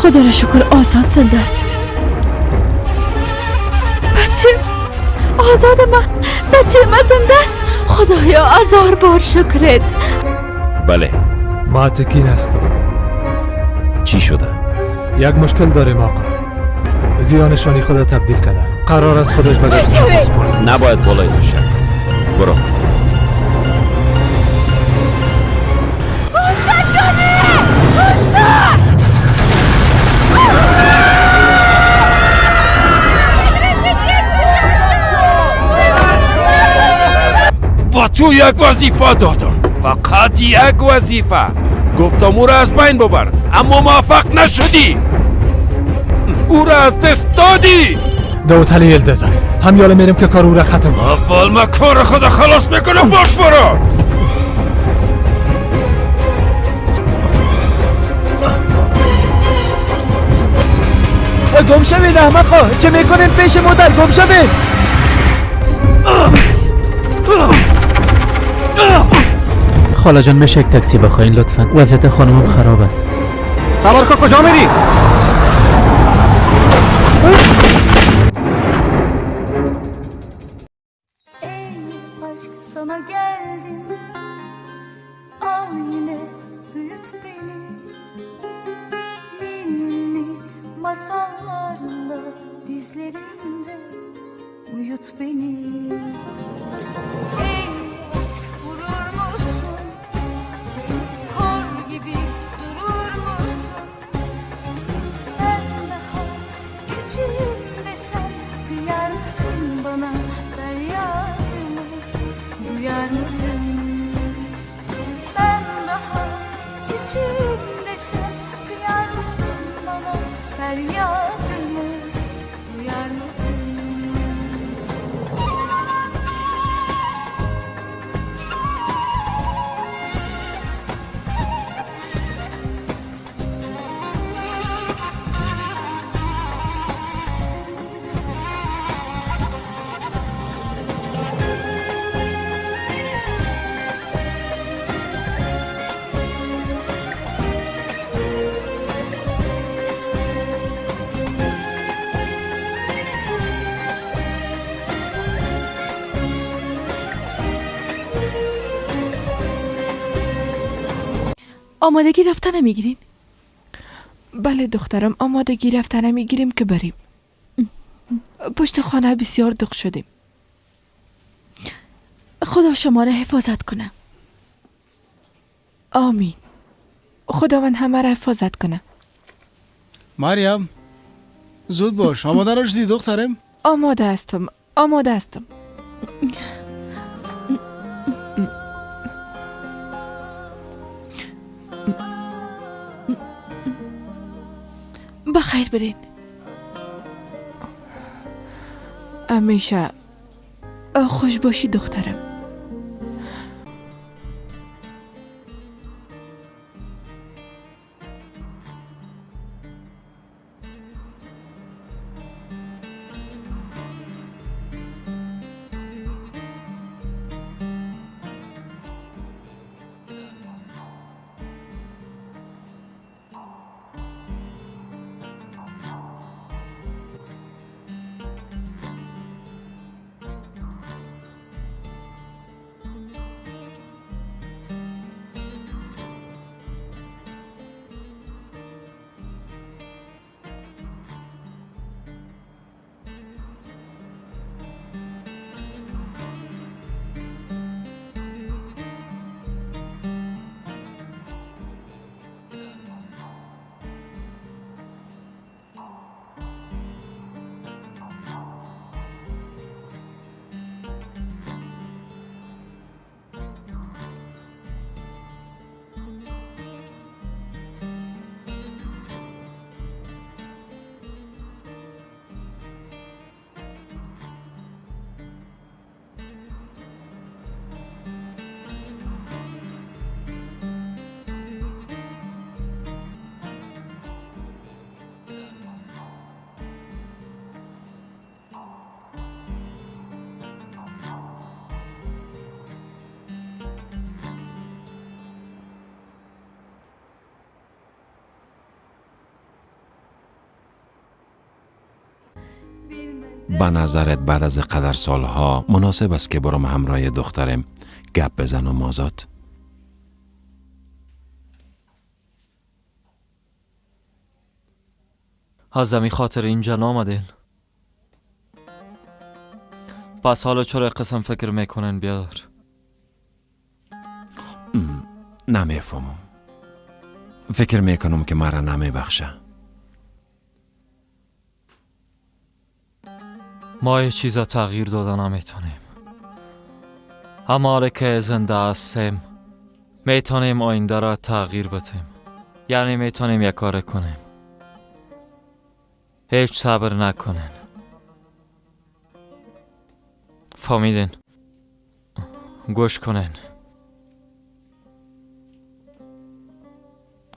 خدا را شکر آزاد زنده است. بچه آزاد ما، بچه ما زنده است. خدایا هزار بار شکرت. بله ما تکین هستم. چی شده؟ یک مشکل داریم آقا. زیانشانی خود تبدیل کرده. قرار است خودش به گرفتن. نباید بالای تو شد. برو. با تو یک وظیفه دادم، فقط یک وظیفه. گفتم او را از بین ببر، اما موفق نشدی. او را از دست دادی. داوتلی یلدز است. هم یالا میریم که کار او را ختم کنم. اول من کار خود خلاص میکنم. باش برو. گم شوید احمقا، چه میکنین پیش مادر؟ گم شوید. خاله جان میشه یک تاکسی بخواین لطفا؟ وضعیت خانمم خراب است. سوار کو، کجا میری؟ آمادگی رفتن میگیرین؟ بله دخترم، آمادگی رفتن میگیریم که بریم. پشت خانه بسیار دق شدیم. خدا شما را حفاظت کنه. آمین. خداوند همه را حفاظت کنه. مریم زود باش، آماده نشدی دخترم؟ آماده هستم، آماده هستم. بخیر برین. همیشه خوش باشی دخترم. به نظرت بعد از قدر سالها مناسب است که برام همراه دخترم گپ بزنم آزاد؟ از همی خاطر اینجا نامدین؟ پس حالا چرا قسم فکر میکنن بیادر؟ نمیفهمم. فکر میکنم که مرا نمیبخشه. ما یه چیزا تغییر داده نمیتونیم. اما حالا که زنده هستیم میتونیم آینده را تغییر بدیم. یعنی میتونیم یک کار کنیم. هیچ صبر نکنین. فهمیدین؟ گوش کنین.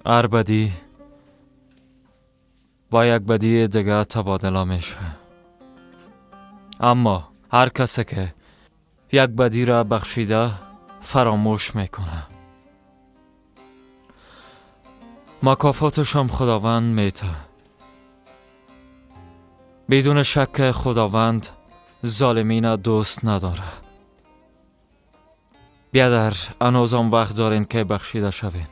هر بدی با یک بدی دیگه تبادله میشه. اما هر کسی که یک بدی را بخشیده فراموش میکنه. مکافاتش هم خداوند میته. بدون شک خداوند ظالمین دوست نداره. بیادر هنوزم وقت دارین که بخشیده شوین.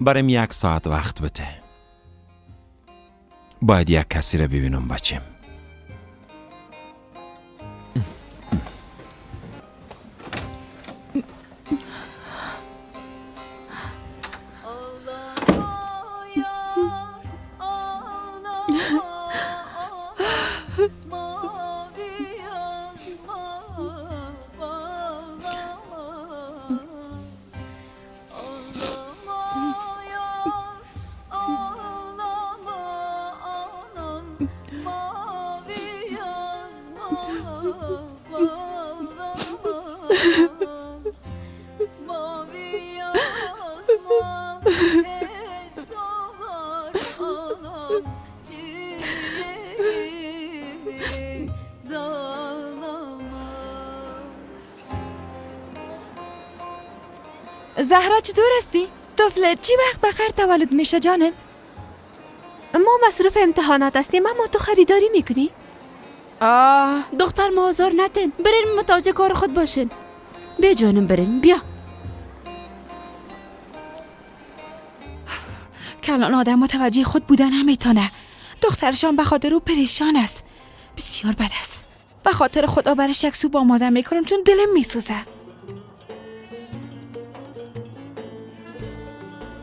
برام 1 ساعت وقت بده. باید یک کسی را ببینم بچم. زهرا چطور هستی؟ طفل چی وقت بخیر تولد میشه جانم؟ ما مصروف امتحانات هستیم اما تو خریداری میکنی؟ آه دختر ما آزار نتین. برین متوجه کار خود باشین. بیا جانم بریم بیا. کلان آدم متوجه خود بودن نمیتونه. دخترشان به خاطر او پریشان است. بسیار بد است. به خاطر خدا برش یک سوپ آماده میکنم چون دلم میسوزه.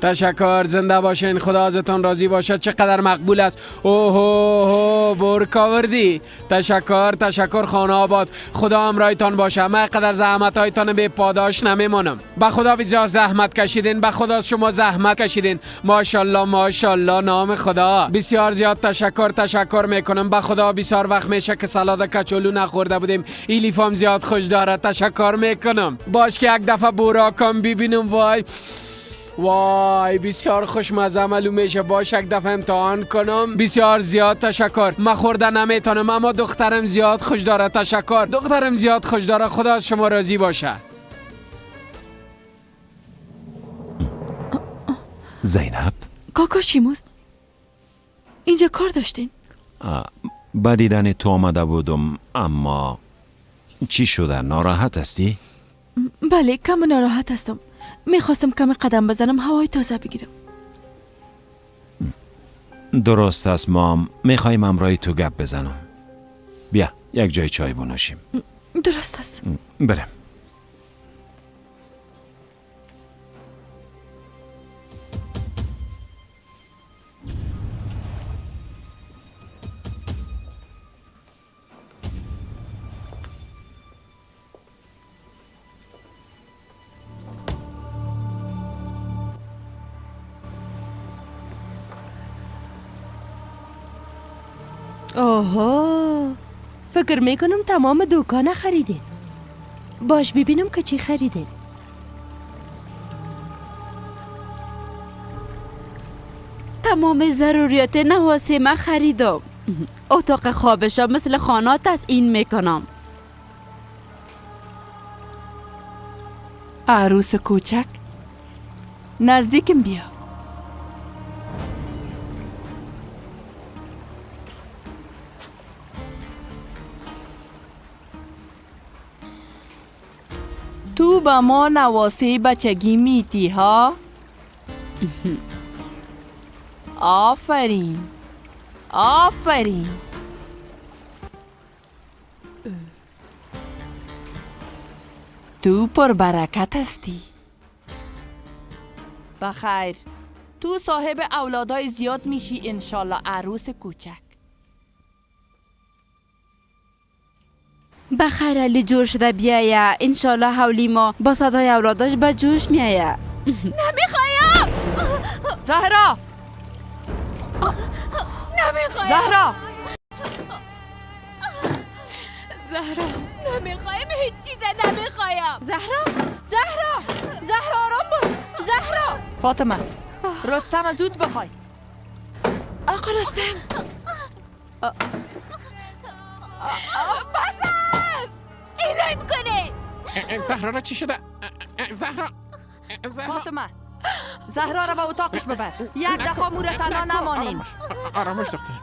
تشکر، زنده باشین، خدا ازتان راضی باشد. چقدر مقبول است. اوه اوه برکاوردی. تشکر تشکر، خانه آباد، خدا همراهتان باشه. من قدر زحمت هایتان به پاداش نمیمانم. به خدا بسیار زحمت کشیدین، به خدا شما زحمت کشیدین. ماشاءالله ماشاءالله، نام خدا. بسیار زیاد تشکر تشکر میکنم. به خدا بسیار وقت میشه که سالاد کچولو نخورده بودیم. ایلیفام زیاد خوش داره. تشکر میکنم. باش که یک دفعه براکم ببینم. وای وای بسیار خوشمزه معلوم میشه. باش یک دفعه امتحان کنم. بسیار زیاد تشکر. من خورده نمیتونم اما دخترم زیاد خوش داره. تشکر، دخترم زیاد خوش داره. خدا از شما راضی باشه. زینب. کاکا شیموس اینجا کار داشتین؟ با دیدن تو آمده بودم اما چی شده؟ ناراحت هستی؟ بله کم ناراحت هستم. میخواستم کم قدم بزنم، هوای تازه بگیرم. درست است مام، میخوایم همراه تو گپ بزنم. بیا یک جای چای بنوشیم. درست است. برم. آها، فکر میکنم تمام دکان خریدین. باش ببینم که چی خریدین. تمام ضروریات نواسه من خریدم. اتاق خوابشم مثل خانه تزیین میکنم. عروس کوچک نزدیکم بیا. تو به ما نواسه بچگی میتی ها؟ آفرین آفرین. تو پر برکت هستی. بخیر، تو صاحب اولادای زیاد میشی انشالله. عروس کوچک. بخیر علی جور شده بیایه انشالله. حولی ما با صدای اولاداش به جوش میایه. نمیخوایم. زهرا نمیخوایم. زهرا زهرا نمیخوایم، هیچ چیز نمیخوایم. زهرا زهرا زهرا آرام باش. زهرا. فاطمه رستم زود بخوای. آقا رستم بس است، الهی میکنه. زهرا را چی شده؟ زهرا زهرا. فاطمه زهرا را به اتاقش ببر. یک دفعه مو را تنها نمانین. آرامش دختر.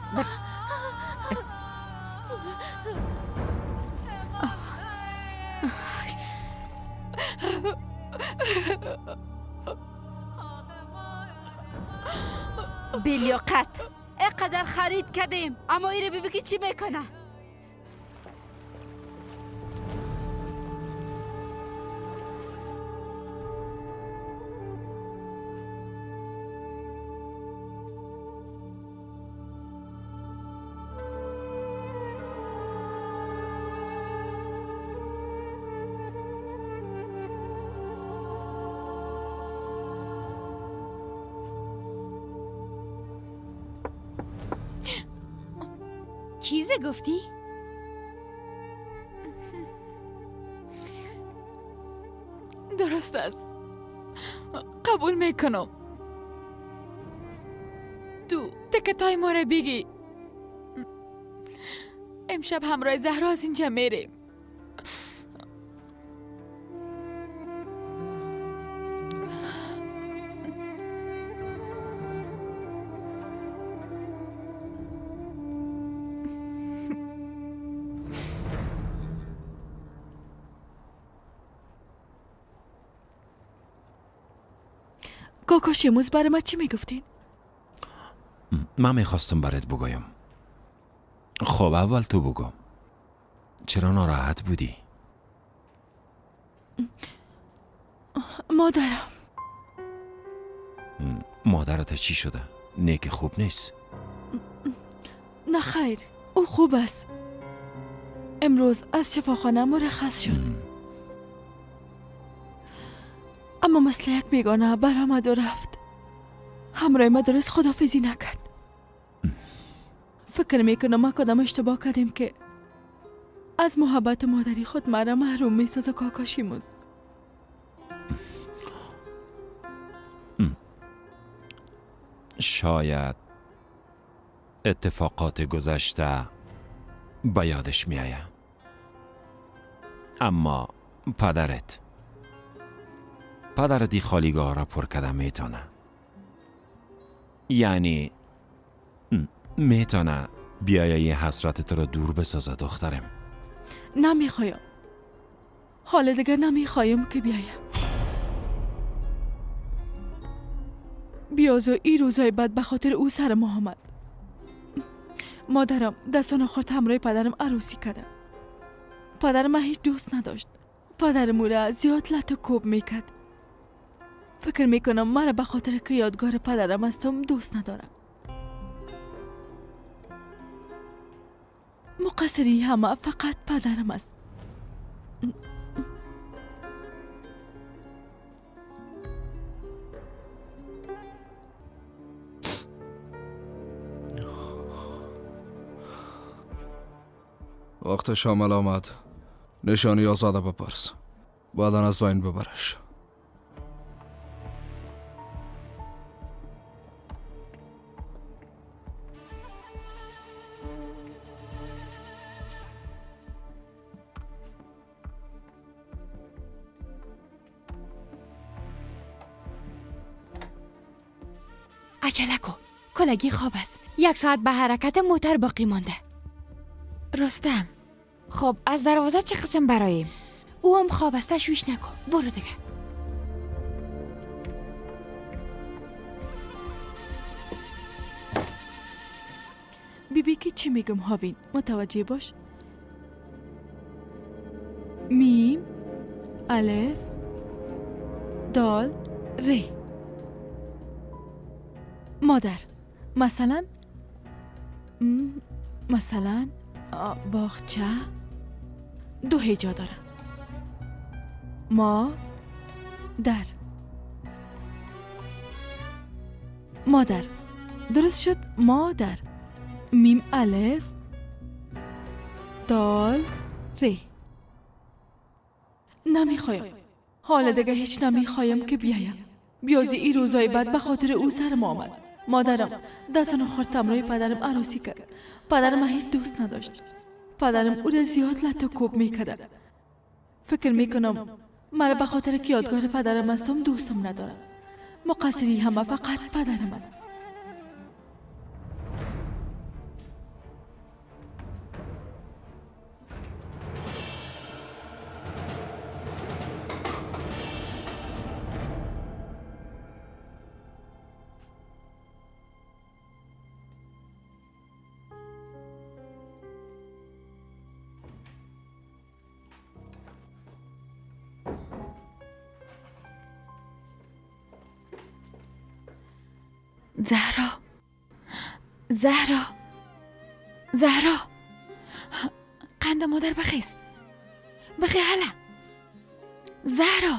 بیلیاقت، اینقدر خرید کردیم اما ایره ببین که چی میکنه. چیزه گفتی؟ درست است، قبول میکنم. تو تکتای ما را بگی. امشب همراه زهرا از اینجا میریم. کاکا شموز برای ما چی میگفتین؟ من میخواستم برات بگویم. خب اول تو بگو چرا ناراحت بودی؟ مادرم. مادرت چی شده؟ نیک خوب نیست؟ نه خیر، او خوب است. امروز از شفاخانه مرخص شد. اما مثل یک بیگانه برآمد و رفت. همراه ما درست خدافزی نکرد. فکر میکنم ما کدام اشتباه کردیم که از محبت مادری خود مرا محروم میسازه کاکا شیموز. شاید اتفاقات گذشته به یادش میآید، اما پدرت دی خالیگاه را پر کرده میتونه. یعنی میتونه بیایه یه حسرت تو را دور بسازه دخترم. نمیخوایم، حال دیگر نمیخوایم که بیایم. بیازو ای روزای بد به خاطر او سر ما آمد. مادرم دستان خورد همراه پدرم عروسی کرده. پدرم هیچ دوست نداشت. پدرم او را زیاد لط و کوب میکرد. فکر میکنم مرا به خاطر که یادگار پدرم هستم دوست ندارم. مقصری همه فقط پدرم است. وقت شامل آمد نشانی آزاده بپرس، بعدا از بین ببرش. عجله کو، کلگی خواب است. 1 ساعت به حرکت موتر باقی مانده. رستم، خب از دروازه چه قسم براییم؟ او هم خواب است، تشویش نکن. برو دیگه. بیبی که چی میگم هاوین، متوجه باش. میم الف دال ر. مادر. مثلا مثلا باغچه دو هجا داره. ما در. مادر. درست شد مادر. میم الف دال ر. نمیخوایم. حالا دیگه هیچ نمیخوایم که بیایم. بیازی ای روزای بعد به خاطر او سرم آمد. مادرم دستان خورد روی پدرم عروسی کرد. پدرم هیچ دوست نداشت. پدرم او را زیاد لط و کوب میکرد. فکر میکنم مرا به خاطر که یادگار پدرم هستم دوستم ندارم. مقصری همه فقط پدرم است. زهرا، زهرا، زهرا، قند مادر بخیز، بخی هلا. زهرا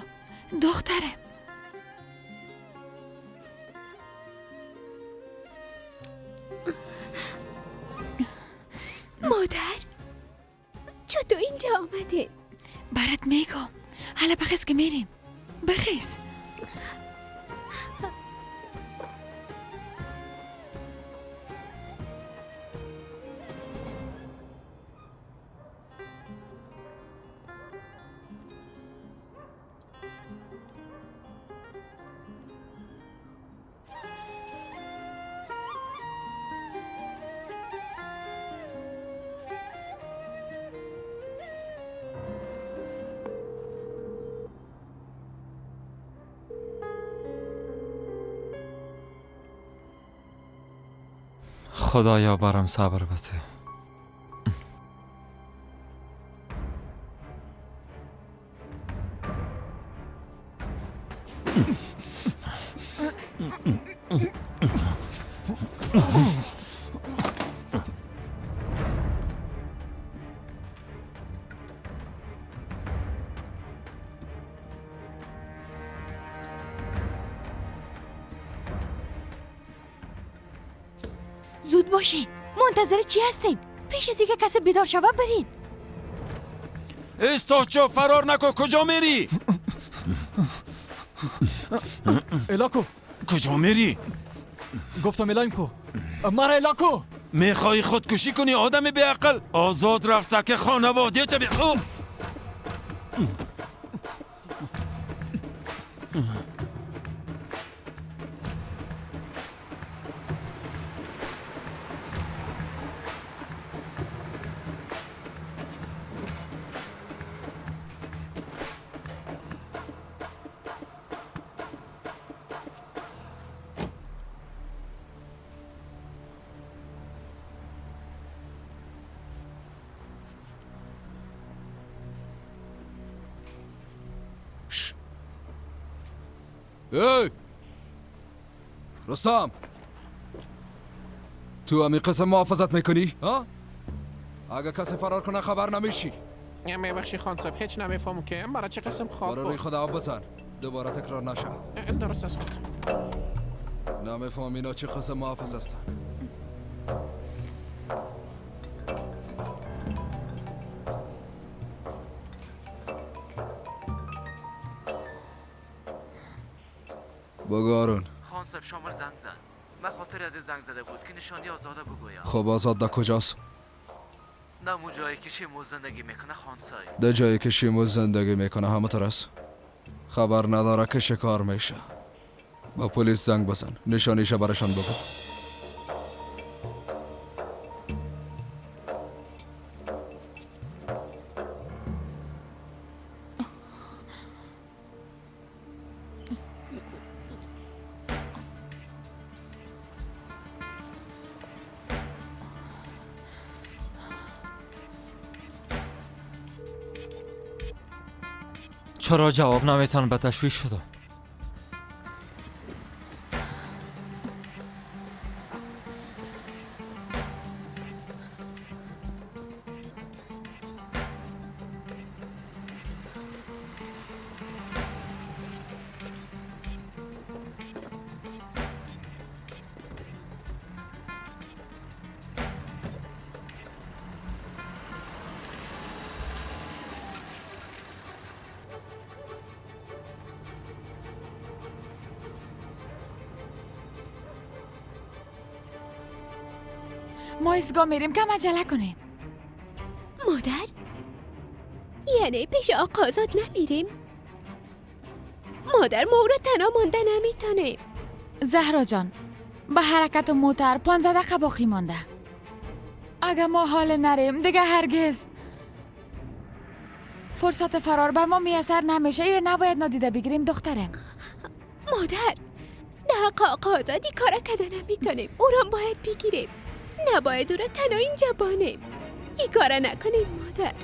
دخترم. مادر چطور اینجا آمده؟ برات میگم. هلا بخیز که میریم. بخیز. خدایا برام صبر بده. زود باشین، منتظر چی هستین؟ پیش از اینکه کسی بیدار شود برین. استاچو فرار نکن، کجا میری؟ الاکو کجا میری؟ گفتم الایم کو، مرا الاکو. میخوای خودکشی کنی آدم بیعقل؟ آزاد رفته که خانواده تا بی... ای رستم، تو همی قسم محافظت میکنی؟ ها؟ اگه کسی فرار کنه خبر نمیشی. میبخشی خان صاحب، هیچ نمیفهمم که برای چه قسم خواب برای روی خود آب بزن، دوباره تکرار نشه. درست است خان صاحب. نمیفهمم اینا چه قسم محافظ هستن. بگو آرون. خان صاحب شامل زنگ زد. من خاطر از این زنگ زده بود که نشانی آزاده بگویم. خب آزاد در کجاست؟ در اون جایی که شیمو زندگی میکنه خان صاحب. در جایی که شیمو زندگی میکنه همه است. خبر نداره که شکار میشه. با پلیس زنگ بزن، نشانیش براشان بگو. چرا جواب نمیتن؟ به تشویش شدم. ما ایستگاه میریم، کم عجله کنین. مادر، یعنی پیش آقا آزاد نمیریم؟ مادر، ما او را تنها مانده نمیتونیم. زهرا جان، به حرکت و موتر 15 دقیقه باقی مانده. اگه ما حال نریم دیگه هرگز فرصت فرار بر ما میسر نمیشه. ایره نباید نادیده بگیریم دخترم. مادر، نه آقا آزادی کارا کده نمیتونیم. او را باید بگیریم. نباید او را تنها اینجا بانیم. این کارا نکنید مادر.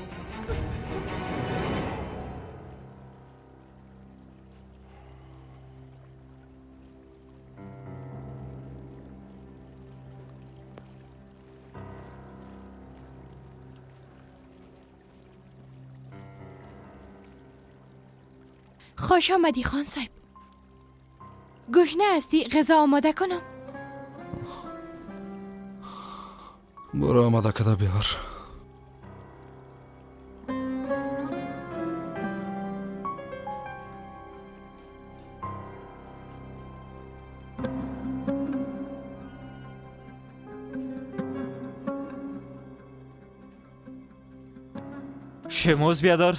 خوش آمدی خان صاحب. گشنه هستی؟ غذا آماده کنم؟ برو آماده کده بیار. شموز بیادار.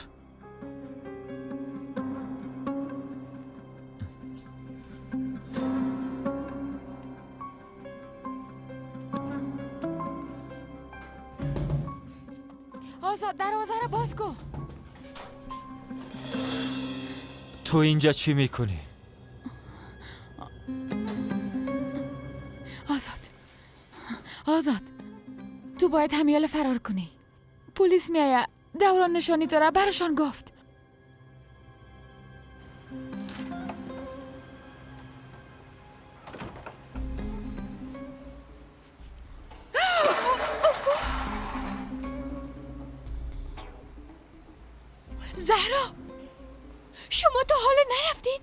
آزاد، دروازه را باز کن. تو اینجا چی میکنی؟ آزاد، آزاد، تو باید همیال فرار کنی. پلیس میآید، دوران نشانی داره، برشان گفت. زهرا، شما تا حال نرفتین؟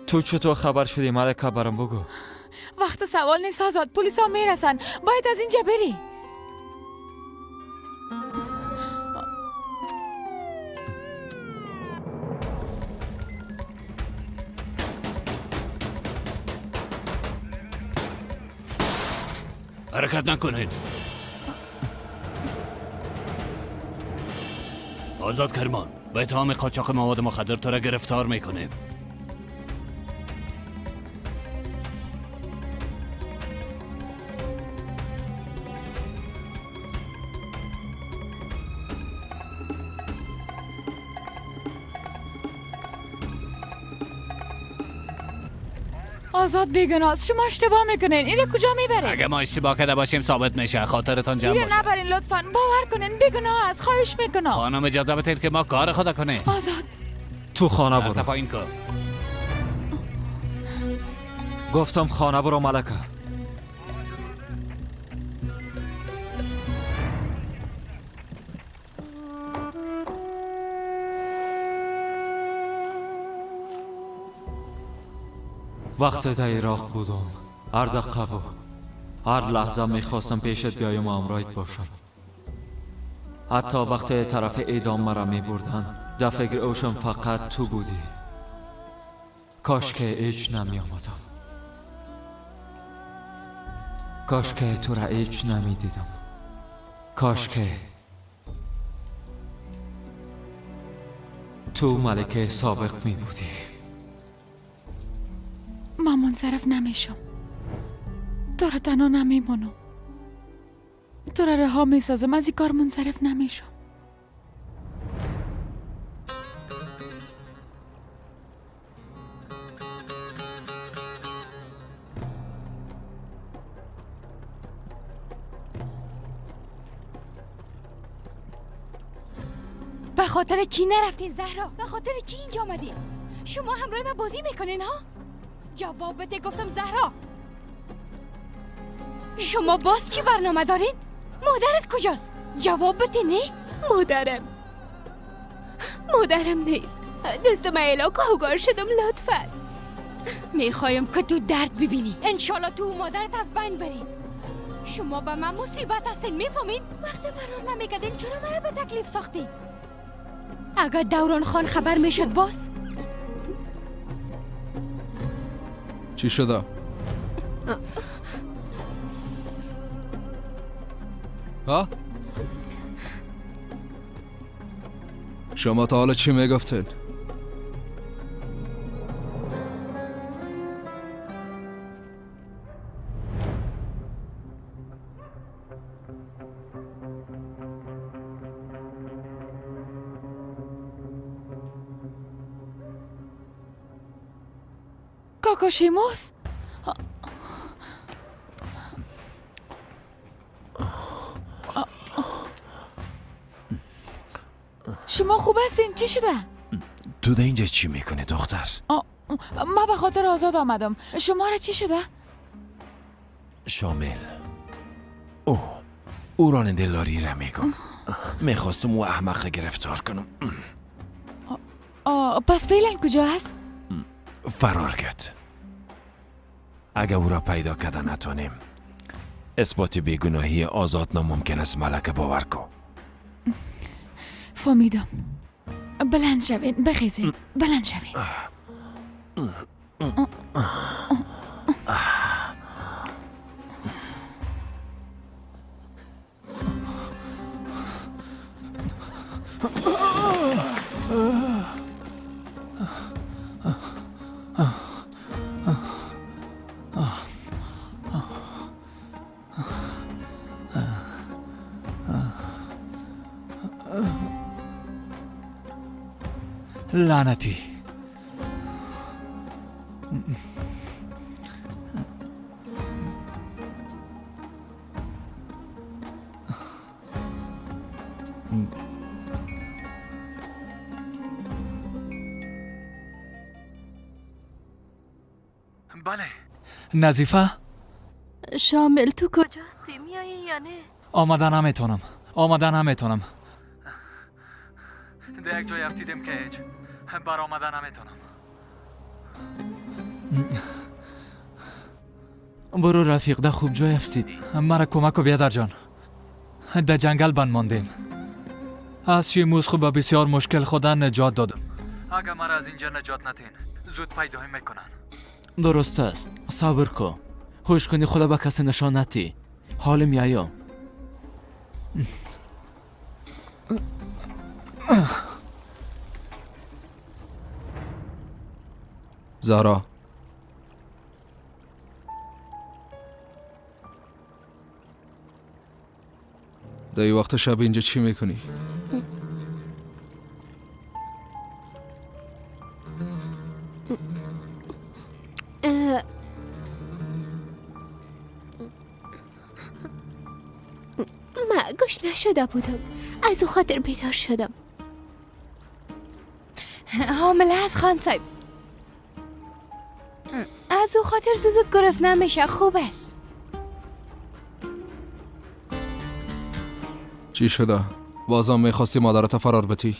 تو چطور خبر شدی ملکه؟ برام بگو. وقت سوال نیست آزاد، پلیس ها میرسن، باید از اینجا بری. حرکت نکنید. آزاد کرمان، به اتهام قاچاق مواد مخدر تو را گرفتار میکنیم. آزاد بیگناز، شما اشتباه میکنین. اینو کجا میبرین؟ اگه ما اشتباه کرده باشیم ثابت میشه. خاطرتان جمع باشه. نبرین لطفاً، باور کنین بیگناه است. خواهش میکنم. خانم اجازه بدید که ما کار خدا کنیم. آزاد، تو خانه برو. پایین کن. گفتم خانه برو ملکه. وقتی در عراق بودم، هر دقیقه و هر لحظه میخواستم پیشت بیایم و همراهت باشم. حتی وقتی طرف اعدام مرا میبردن، در فکر اوشم فقط تو بودی. کاش که هیچ نمی آمدم. کاش که تو را هیچ نمی دیدم. کاش که تو ملکه سابق می بودی. من منصرف نمیشم. تو را تنها نمیمانم. تو را رها میسازم. از این کار منصرف نمیشم. به خاطر چی نرفتین زهرا؟ به خاطر چی اینجا آمدین؟ شما همراه من بازی میکنین ها؟ جواب بده گفتم زهرا. شما باز چی برنامه دارین؟ مادرت کجاست؟ جواب بده. نه مادرم نیست. دست من الا کاوگار شدم. لطفا میخوایم که تو درد ببینی. انشالله تو مادرت از بین بری. شما به من مصیبت هستین، میفهمین؟ وقت فرار نمیکردین چرا مرا به تکلیف ساختی؟ اگر دوران خان خبر میشد باز چی شده؟ ها؟ شما تا حالا چی میگفتین؟ کاکا شیموس؟ شما خوب هستین؟ چی شده؟ تو در اینجا چی میکنی دختر؟ من به خاطر آزاد آمدم. شما را چی شده؟ شامل او راننده لاری را میگم. میخواستم او احمق گرفتار کنم. پس فعلا کجا هست؟ فرار کرد. اگه او را پیدا کرده نتونیم، اثبات بیگناهی آزاد ناممکن است. ملکه باور کو. فهمیدم. بلند شوین، بخیزین، بلند شوین. لعنتی. بله نظیفه. شامل تو کجاستی؟ میایی یا نه؟ آمدن نمیتونم، آمدن نمیتونم. در یک جای افتیدم که هیچ بر آمدن نمیتونم. برو رفیق، ده خوب جای افتیدی. مرا کمک و بیادر جان، در جنگل بند ماندیم. از شیموس خوب بسیار مشکل خدا نجات دادم. اگر مرا از اینجا نجات ندین زود پیدای میکنن. درست است، صبر کن. هوش کنی خدا به کسی نشان ندی. حال میایم. زهرا در این وقت شب اینجا چی میکنی؟ من گوش نشده بودم، از او خاطر بیدار شدم. حامله از خان صاحب، از او خاطر زود گرسنه نمیشه. خوب است. چی شده؟ بازم میخواستی مادرت فرار بتی؟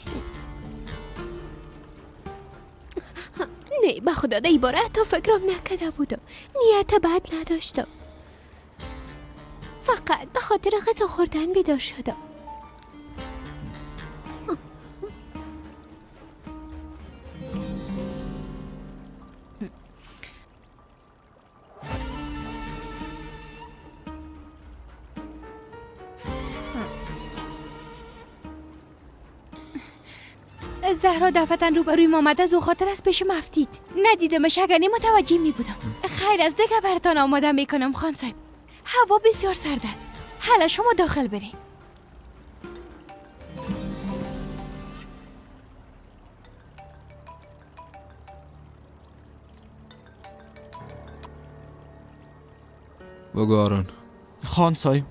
نه به خدا در این باره حتی فکرم نکرده بودم. نیت بد نداشتم، فقط به خاطر غذا خوردن بیدار شدم. زهرا دفعتا روبروی ما آمد، از او خاطر از پیش مفتید. ندیدمش، اگر نه متوجه می بودم. خیر از دیگه براتان آماده میکنم خان صاحب. هوا بسیار سرد است. حالا شما داخل برین. بگو آرون. خان صاحب،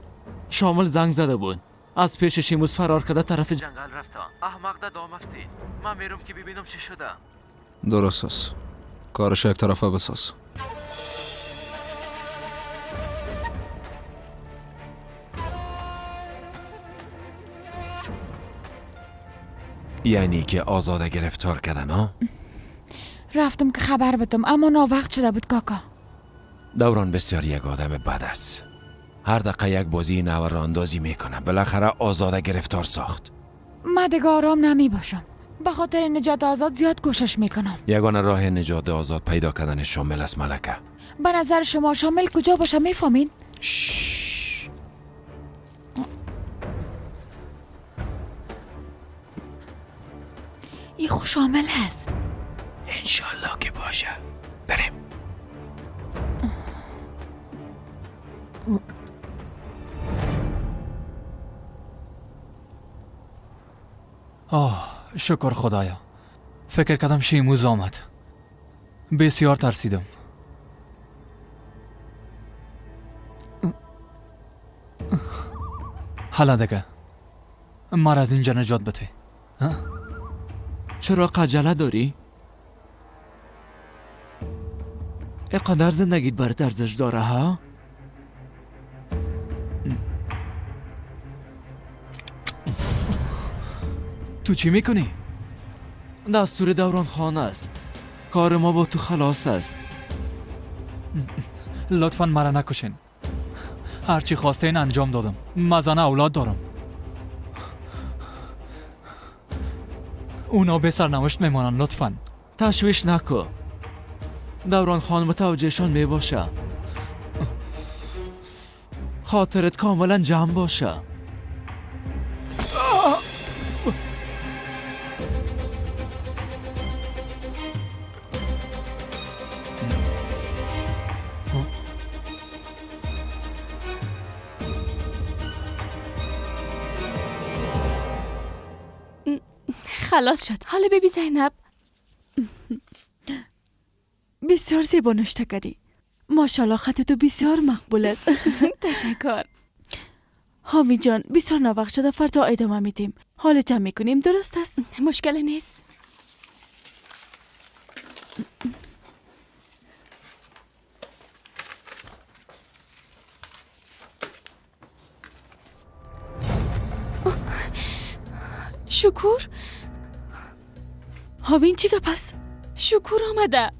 شامل زنگ زده بود. از پیش شیموز فرار کرده طرف جنگل رفته. احمق ده دام افتید. من میرم که ببینم چه شده. درست است. کارش یک طرفه بساز. یعنی که آزاده گرفتار کردن ها؟ رفتم که خبر بدم اما ناوقت شده بود کاکا. دوران بسیار یک آدم بد است. هر دقیقه یک بازی نو را اندازی میکنه. بالاخره آزاده گرفتار ساخت. من دیگه آرام نمی باشم. به خاطر نجات آزاد زیاد کوشش میکنم. یگانه راه نجات آزاد پیدا کردن شامل است ملکه. به نظر شما شامل کجا باشه میفهمین؟ این خوش شامل هست. انشالله که باشه. بریم. آه شکر خدایا. فکر کردم شیموز آمد. بسیار ترسیدم. حالا دیگه مرا از اینجا نجات بده. چرا عجله داری؟ اینقدر زندگیت برات ارزش داره ها؟ تو چی میکنی؟ دستور دوران خان است. کار ما با تو خلاص است. لطفا مرا نکشین. هرچی خواستین انجام دادم. من زن اولاد دارم. اونا به سرنوشت میمانن. لطفا تشویش نکن. دوران خان متوجهشان میباشه. خاطرت کاملا جمع باشه. خلاص شد. حالا ببی زینب. بسیار زیبا نوشته کردی. ماشاءالله خط تو بسیار مقبول است. تشکر. حامی جان بسیار ناوقت شده، فردا ادامه میدیم. حال جمع میکنیم درست است؟ مشکل نیست. شکور هاوین چی گپ است؟ شکور آمده.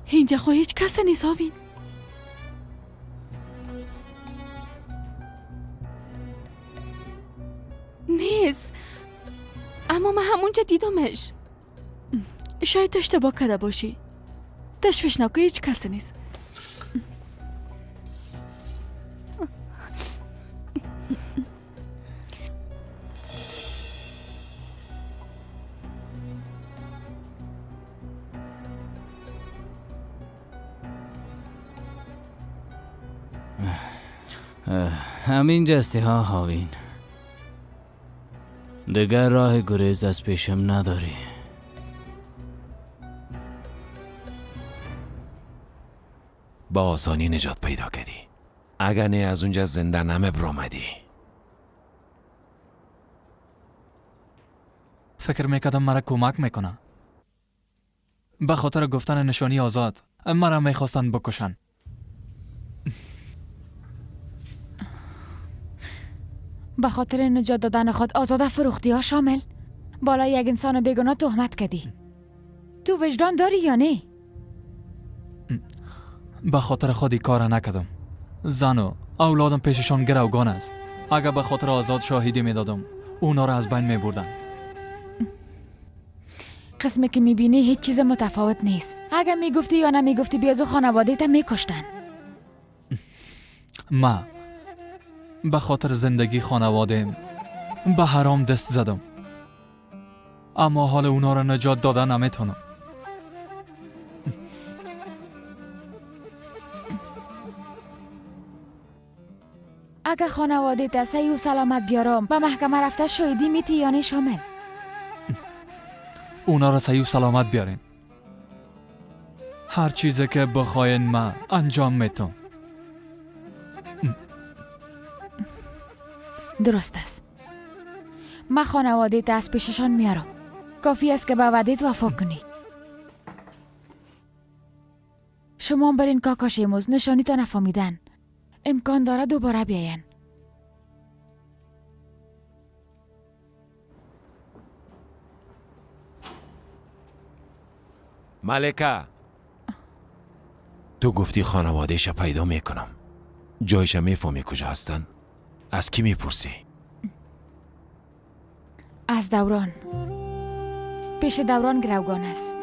اینجا خو هیچ کس نیست هاوین. نیست، اما من همونجا دیدمش. شاید اشتباه کرده باشی. تشویش نکن، هیچ کس نیست. همین جستی ها هاوین، دیگر راه گریز از پیشم نداری. با آسانی نجات پیدا کردی. اگر نه از اونجا زنده نمی برآمدی. فکر میکردم مرا کمک میکنه. به خاطر گفتن نشانی آزاد مرا میخواستن بکشن. به خاطر نجات دادن خود آزاده فروختی ها شامل؟ بالای یک انسان بیگناه تهمت کردی. تو وجدان داری یا نه؟ به خاطر خودی کار نکردم. زن و اولادم پیششان گروگان است. اگر به خاطر آزاد شاهدی میدادم اونا را از بین میبردن. قسمی که میبینی هیچ چیز متفاوت نیست. اگر میگفتی یا نمیگفتی بیازو خانواده تا میکشتن. ما به خاطر زندگی خانواده به حرام دست زدم، اما حال اونا را نجات دادن نمیتونم. اگه خانواده تا صحیح و سلامت بیارم به محکمه رفته شاهدی میتی یا نه شامل؟ اونا را صحیح و سلامت بیارین، هر چیزی که بخواین من انجام میتم. درست است. من خانواده تا از پیششان میارم. کافی است که به وعده‌ات وفا کنی. شما برین کاکا شیموز نشانی تا نفهمیدن. امکان داره دوباره بیاین. ملکه، تو گفتی خانوادهش پیدا میکنم. جایش میفهمی کجا هستن؟ از کی میپرسی؟ از دوران. پیش دوران گروگان است.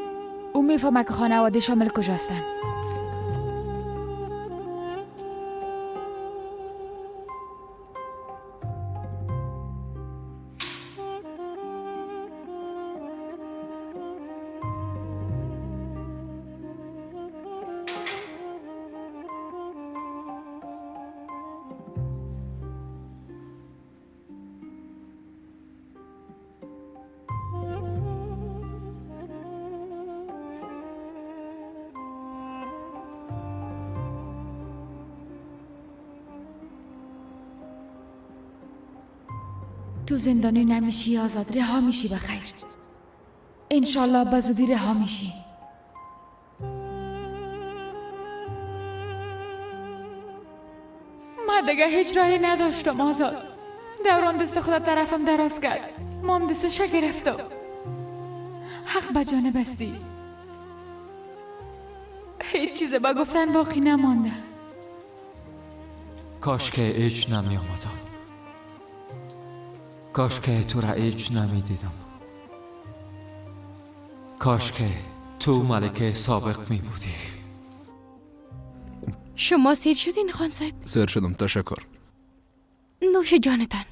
او میفهمه که خانواده شامل کجاستن. تو زندانی نمیشی آزاد، رها میشی بخیر. انشالله به زودی رها میشی. من دیگه هیچ راهی نداشتم آزاد. دوران دست خدا طرفم دراز کرد، مام دستش گرفتم. حق به جانب استی. هیچ چیز با گفتن باقی نمانده. کاش که هیچ نمی آمدم. کاش که تو را هیچ نمی دیدم. کاش که تو ملکه سابق می بودی. شما سیر شدین خان صاحب؟ سیر شدم، تشکر. نوش جانتان.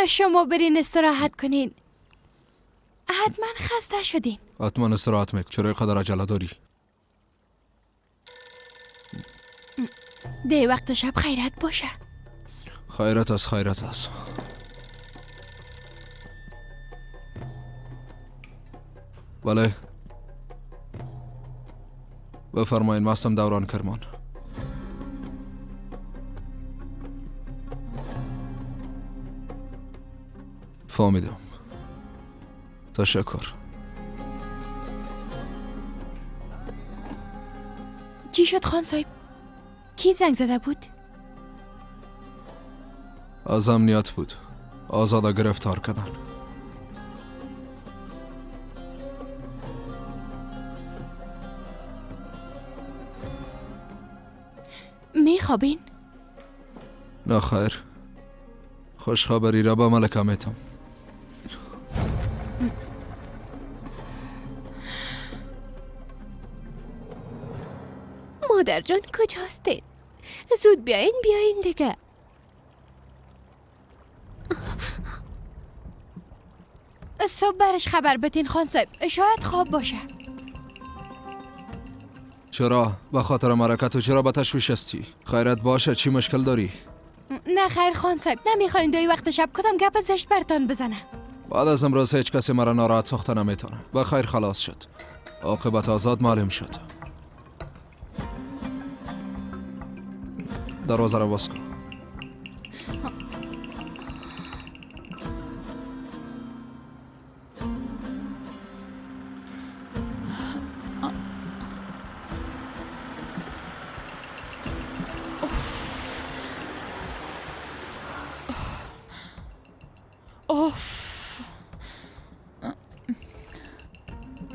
شما برین استراحت کنین. حتما خسته شدین. حتما استراحت میکنم. چرا قدر عجله داری؟ ده وقت شب خیرت باشه. خیرت است، خیرت است. بله بفرمایین. مستم دوران کرمان. فهمیدم، تشکر. چی شد خان صاحب؟ کی زنگ زده بود؟ از امنیت بود. آزاده گرفتار کردن. میخوابین؟ نه خیر. خوش خبری را به ملکه میتم. مادر جان کجاستین؟ زود بیاین، بیاین دیگه. صبح برش خبر بتین خان صاحب، شاید خواب باشه. چرا؟ به خاطر مرکت و چرا به تشویش هستی؟ خیرت باشه، چی مشکل داری؟ نه خیر خان صاحب، نمیخواین دوی وقت شب کدام گپ زشت برتان بزنه. بعد از امروز هیچ کسی مرا ناراحت ساخته نمیتونه. به خیر خلاص شد. عاقبت آزاد معلوم شد. دروازه را باز کن.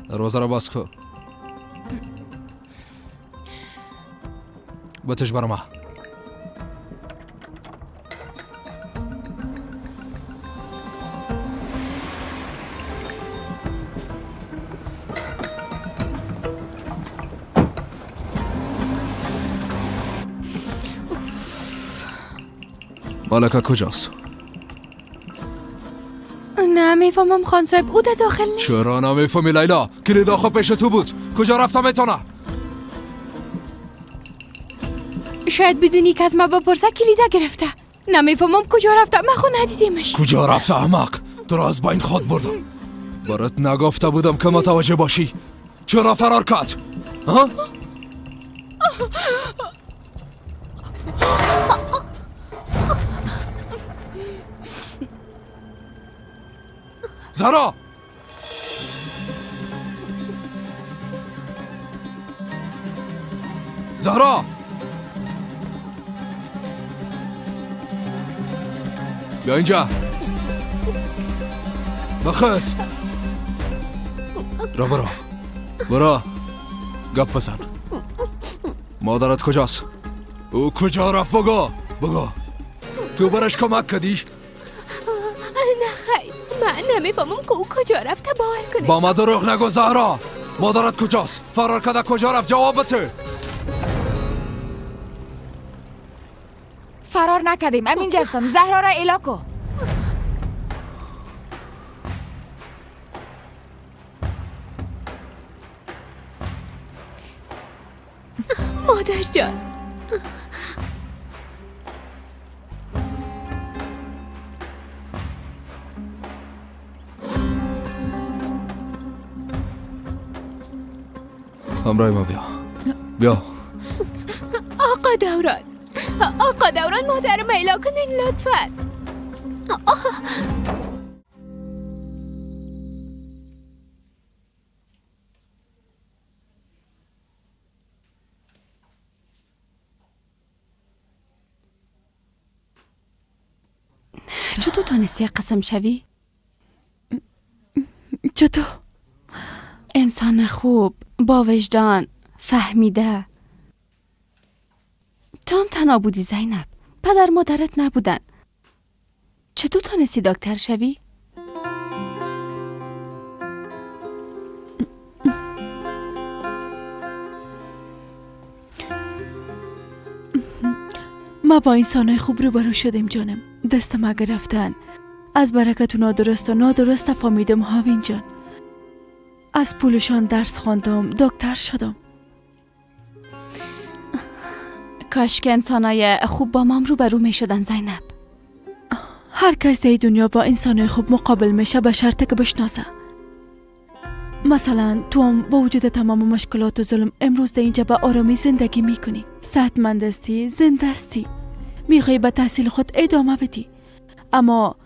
دروازه را باز کن. بتش برا ما. ملکه کجاست؟ نمیفهمم خان صاحب، او در داخل نیست. چرا نمیفهمی لیلا؟ کلید آخر پیش تو بود. کجا رفته میتونه؟ شاید بدونی که از ما بپرسه کلیده گرفته. نمیفهمم کجا رفته، من خود ندیدیمش. کجا رفته احمق؟ تو را از بین خود بردم. برات نگفته بودم که متوجه باشی. چرا فرار کرد؟ ها؟ زهرا! زهرا! بیا اینجا. بخس. را برو. برو. گپ بزن. مادرت کجاست؟ او کجا رفت؟ بگو. بگو. تو برش کمک کردی؟ نه خیر، من نمیفهمم که او کجا رفته. باور کنید. با ما دروغ نگو زهرا. مادرت کجاست؟ فرار کرده کجا رفت؟ جواب بده. فرار نکردیم، همینجا هستم. زهرا را اعلا کو. مادر جان، همراه ما بیا. بیا. آقا دوران، آقا دوران، مادرم ایلا کنین لطفا. چطور تانستی قسم شوی؟ چطور؟ انسان خوب، با وجدان، فهمیده. تو هم تنها بودی زینب، پدر مادرت نبودن. چطور تانستی دکتر شوی؟ ما با انسانای خوب روبرو شدیم جانم. دست ما گرفتن. از برکت اونا درست و نادرست فهمیدم هاوین جان. از پولشان درس خواندم، دکتر شدم. کاش که انسانای خوب با مام روبرو می شدن زینب. هر کس در دنیا با انسانای خوب مقابل میشه به شرط که بشناسه. مثلا تو هم با وجود تمام مشکلات و ظلم امروز در اینجا به آرامی زندگی میکنی. صحتمند هستی، زنده هستی، میخوای به تحصیل خود ادامه بدی. اما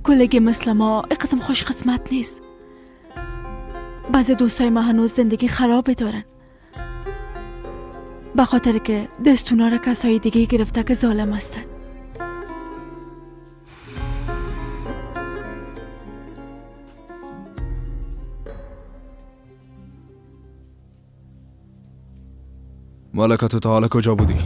کلگی مثل ما قسم خوش قسمت نیست. بعضی دوستای ما هنوز زندگی خرابه دارن، به خاطر که دستونا را کسای دیگه گرفته که ظالم هستن. ملکه تو تا حالا کجا بودی؟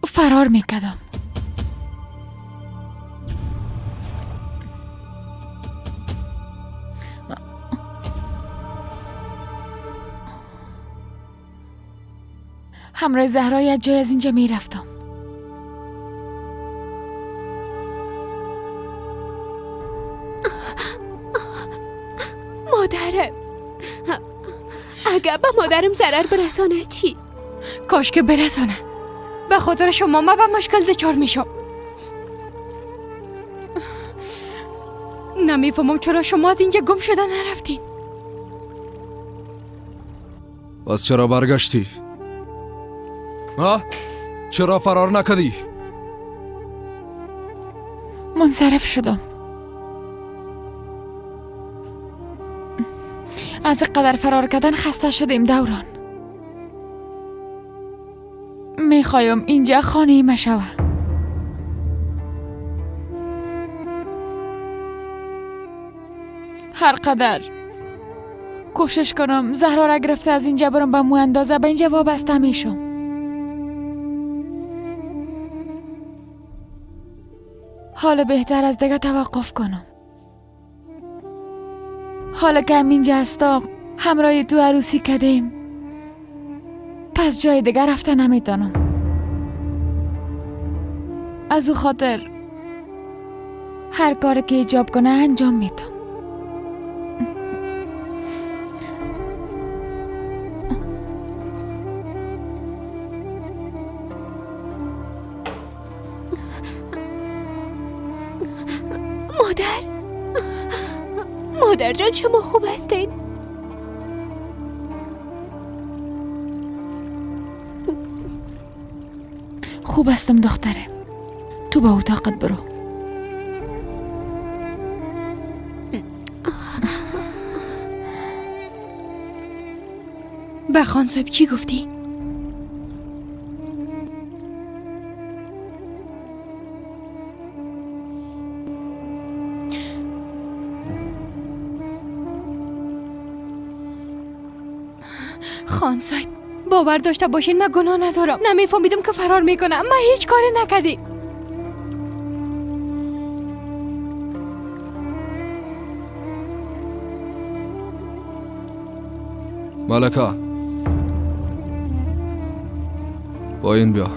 فرار میکردم. همراه زهرا یک جای از اینجا میرفتم. مادرم، اگر به مادرم ضرر برسانه چی؟ کاش که برسانه. به خاطر شما ما به مشکل دچار میشم. نمیفهمم چرا شما از اینجا گم شده نرفتین. باز چرا برگشتی؟ ها؟ چرا فرار نکردی؟ منصرف شدم. از قدر فرار کردن خسته شدیم دوران. میخوایم اینجا خانه ما شوه. هر قدر کوشش کنم زهرا را گرفته از اینجا برم به مو اندازه به اینجا وابسته میشم. حالا بهتر از دیگه توقف کنم. حالا که همینجا هستم همراه تو عروسی کردیم، پس جای دیگه رفته نمیتونم. از او خاطر هر کاری که ایجاب کنه انجام میدم. مادر جان شما خوب هستین؟ خوب هستم دختره. تو به اتاقت برو. به خان صاحب چی گفتی؟ خان صاحب باور داشته باشین من گناه ندارم. نمیفهمیدم که فرار میکنم. من هیچ کاری نکردیم. ملکه با این بیا.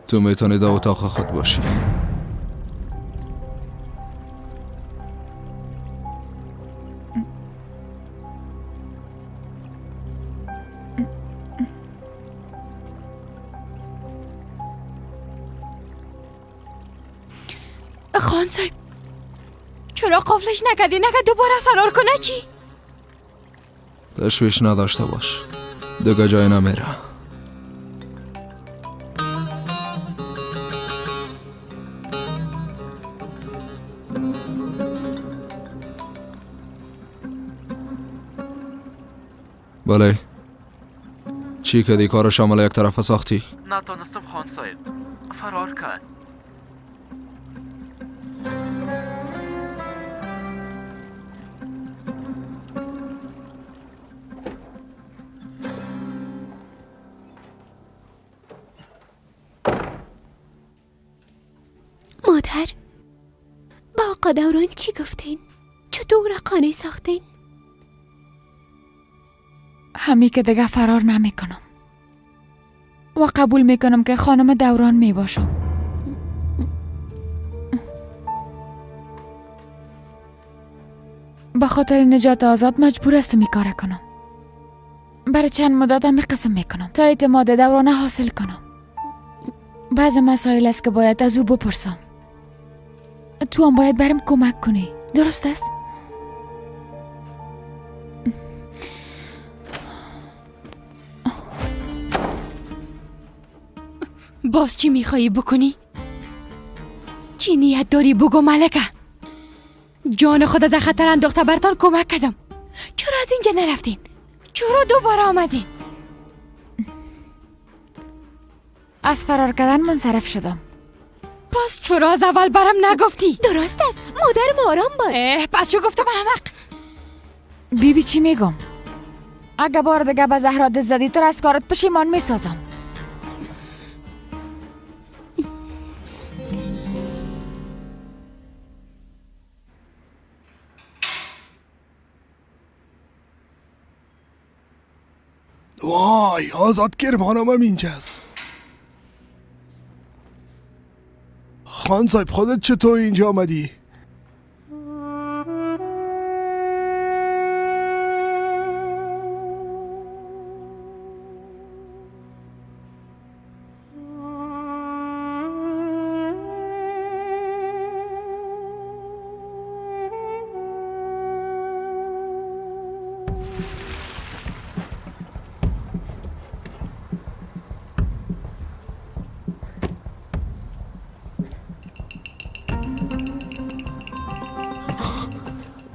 تو میتونی در اتاق خود باشی. خان صاحب چرا قفلش نکردی؟ نگه دوباره فرار کنه چی؟ تشویش نداشته باش، دیگه جای نمیره. بله چی کدی کار شامل یک طرفه ساختی؟ نتانستم خان صاحب، فرار کرد. مادر با آقا دوران چی گفتین؟ چطور قانع ساختین؟ همی که دیگه فرار نمی کنم و قبول می کنم که خانم دوران می باشم. به خاطر نجات آزاد مجبور هستم می کار کنم. برای چند مدت هم قسم می کنم تا اعتماد دوران حاصل کنم. بعض مسائل است که باید از او بپرسم. تو هم باید برم کمک کنی، درست است؟ باز چی میخوایی بکنی؟ چی نیت داری بگو ملکه؟ جان خود در خطر انداخته برتان کمک کردم. چرا از اینجا نرفتین؟ چرا دوباره آمدین؟ از فرار کردن منصرف شدم. پس چرا از اول برم نگفتی؟ درست است مادرم، آرام باش. پس چه گفتم احمق؟ بیبی چی میگم؟ اگه بار دیگه به زهرا دست زدی تو را از کارت پشیمان میسازم. وای آزاد کرمانم هم اینجاست. خان صاحب خودت چطور اینجا آمدی؟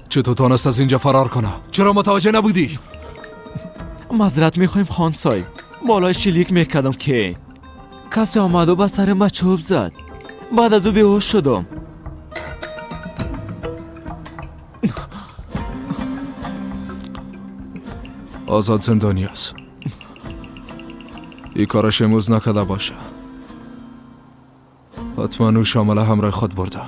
چطور تانست از اینجا فرار کنه؟ چرا متوجه نبودی؟ معذرت میخوایم خان صاحب، بالای شلیک میکردم که کسی آمد و به سر ما چوب زد. بعد از او بیهوش شدم. آزاد زندانی است. این کارش امروز نکرده باشه. حتما او شامل همراه خود برده.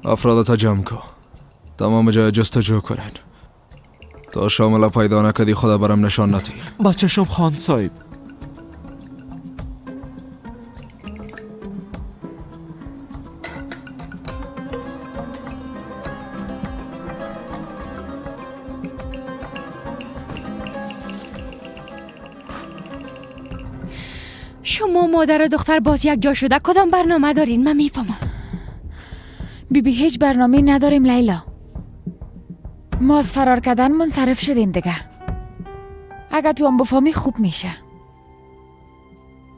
افراد تا جمع کن، تمام جای جستجو کنن تا شامل پیدا نکدی خدا برم نشان نتی. بچه خان صاحب. شما مادر و دختر باز یک جا شده کدام برنامه دارین؟ من میفهمم. بیبی هیچ برنامه نداریم لیلا. ما از فرار کردن منصرف شدیم دیگه. اگه تو هم بفهمی خوب میشه.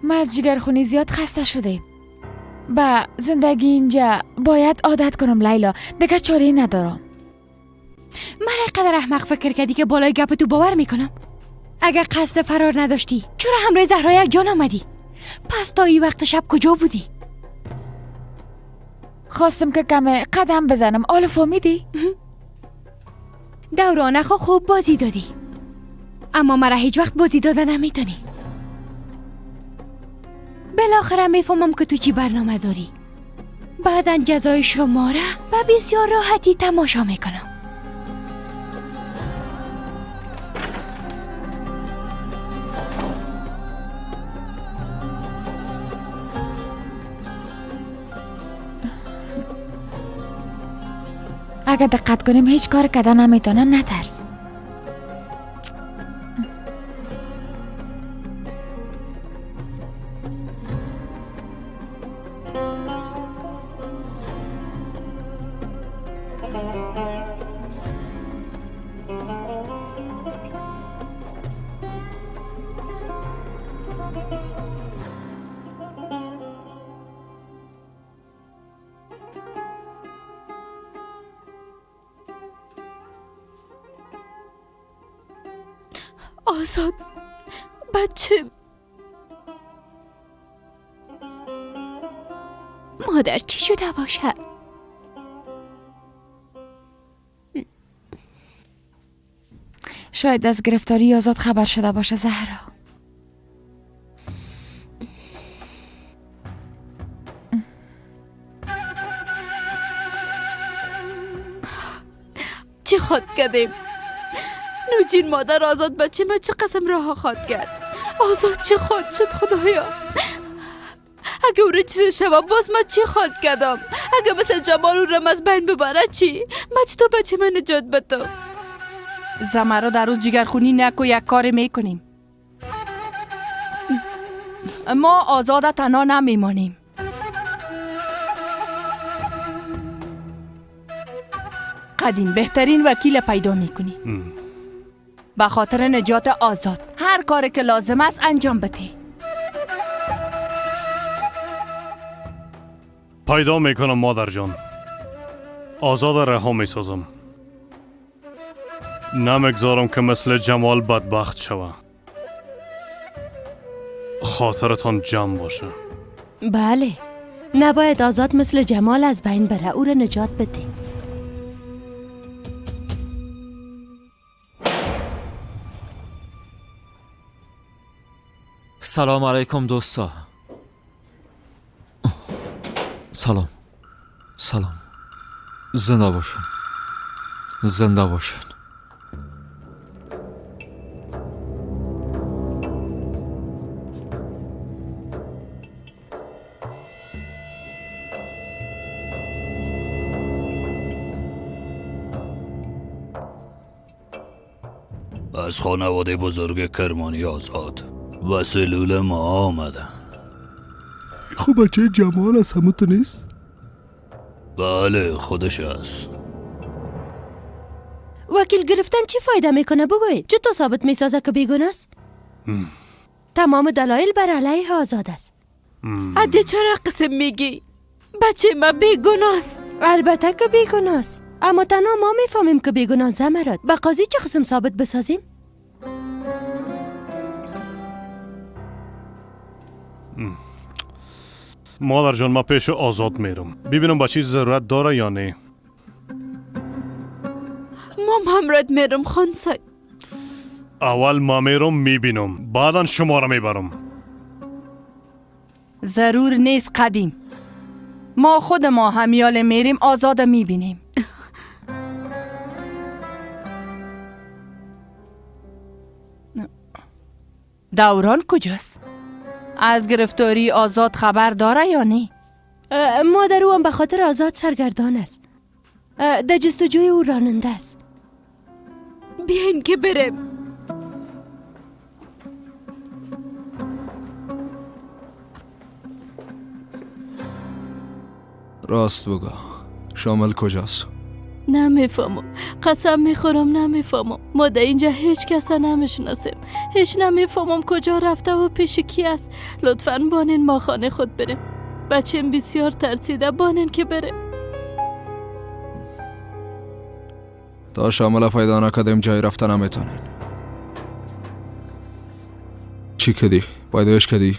ما از جگرخونی زیاد خسته شدیم. به زندگی اینجا باید عادت کنم لیلا، دیگه چاره ندارم. من قدر احمق فکر کردی که بالای گپ تو باور میکنم؟ اگه قصد فرار نداشتی چرا همراه زهرا یک جان آمدی؟ پس تا این وقت شب کجا بودی؟ خواستم که کم قدم بزنم. آلو فهمیدی؟ دورانه خوب بازی دادی، اما مرا هیچ وقت بازی داده نمیتونی. بالاخره میفهمم که تو چی برنامه داری. بعدا جزای شما را به بسیار راحتی تماشا میکنم. اگه دقت کنیم هیچ کار کده نمیتونه. نترس. آزاد بچه، مادر چی شده باشه؟ شاید از گرفتاری آزاد خبر شده باشه زهرا. چی خود کردیم؟ نوجین مادر آزاد بچه ما چه قسم راه خواد کرد؟ آزاد چه خواد شد خدایا؟ اگه او رو چیز شوه باز ما چی خواد کردم؟ اگه مثل جمال او رو از بین ببره چی؟ ما چطور بچه من نجات بدم؟ زمرا در روز جگرخونی نکو، یک کار میکنیم. ما آزاد تنها نمیمانیم. قدیم بهترین وکیل پیدا میکنی. به خاطر نجات آزاد هر کاری که لازم است انجام بده. پیدا میکنم مادر جان. آزاد رها میسازم. نمیگذارم که مثل جمال بدبخت شوه. خاطرتان جمع باشه. بله، نباید آزاد مثل جمال از بین بره. او را نجات بده. سلام علیکم دوستا. سلام سلام. زنده باشن زنده باشن. از خانواده بزرگ کرمانی آزاد و سلول ما آمده. خب بچه جمال از همون تو نیست؟ بله خودش است. وکیل گرفتن چی فایده میکنه بگوید؟ چطور ثابت میسازه که بیگناه است؟ تمام دلایل بر علیه آزاد است. عده چرا قسم میگی؟ بچه ما بیگناه است. البته که بیگناه است، اما تنها ما میفهمیم که بیگناه زمرد. به قاضی چه قسم ثابت بسازیم؟ مادر جان ما پیش آزاد میرم ببینم با چیز ضرورت داره یا نه. مام همراه میرم خان صاحب. اول ما میرم میبینم، بعدا شما را میبرم. ضرور نیست قدیم. ما خود ما همیال میریم آزاد میبینیم. دوران کجاست؟ از گرفتاری آزاد خبر داره یا نه؟ مادر او هم به خاطر آزاد سرگردان است. در جستجوی او راننده است. بیاین که بریم. راست بگو، شامل کجاست؟ نمیفهمم، قسم میخورم نمیفهمم. ما در اینجا هیچ کس نمیشناسیم، هیچ نمیفهمم کجا رفته و پیش کی است. لطفاً بانین ما خانه خود بریم. بچم بسیار ترسیده، بانین که بره. تا شامل پیدا نکردیم جای رفته نمیتونین. چی کدی؟ پیدایش کدی؟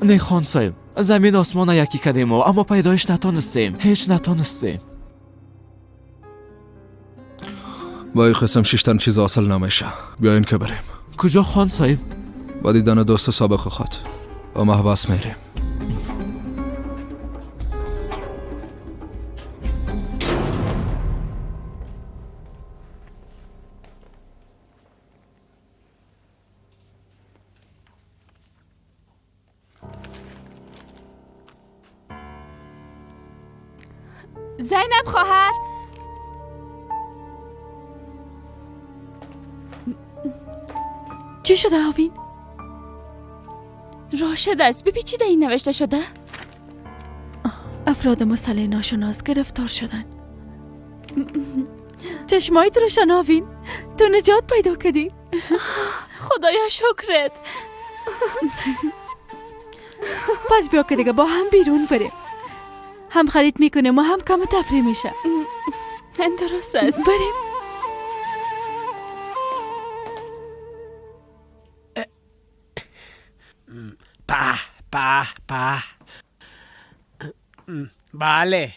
نه خان صاحب، زمین آسمان یکی کردیم اما پیدایش نتانستیم، هیچ نتانستیم. با این قسم شیشتن چیز حاصل نمیشه. بیاین که بریم. کجا خان صاحب؟ با دیدن دوست سابق خود و محبس میریم. زینب خواهر، چی شده آوین؟ راشد است. ببین چی در این نوشته شده؟ افراد مسلح ناشناس گرفتار شدن. چشمایت روشن آوین، تو نجات پیدا کردی. خدایا شکرت. پس بیا که دیگه با هم بیرون بریم، هم خرید میکنیم و هم کم تفریح میشه. درست است، بریم. په په په. بله،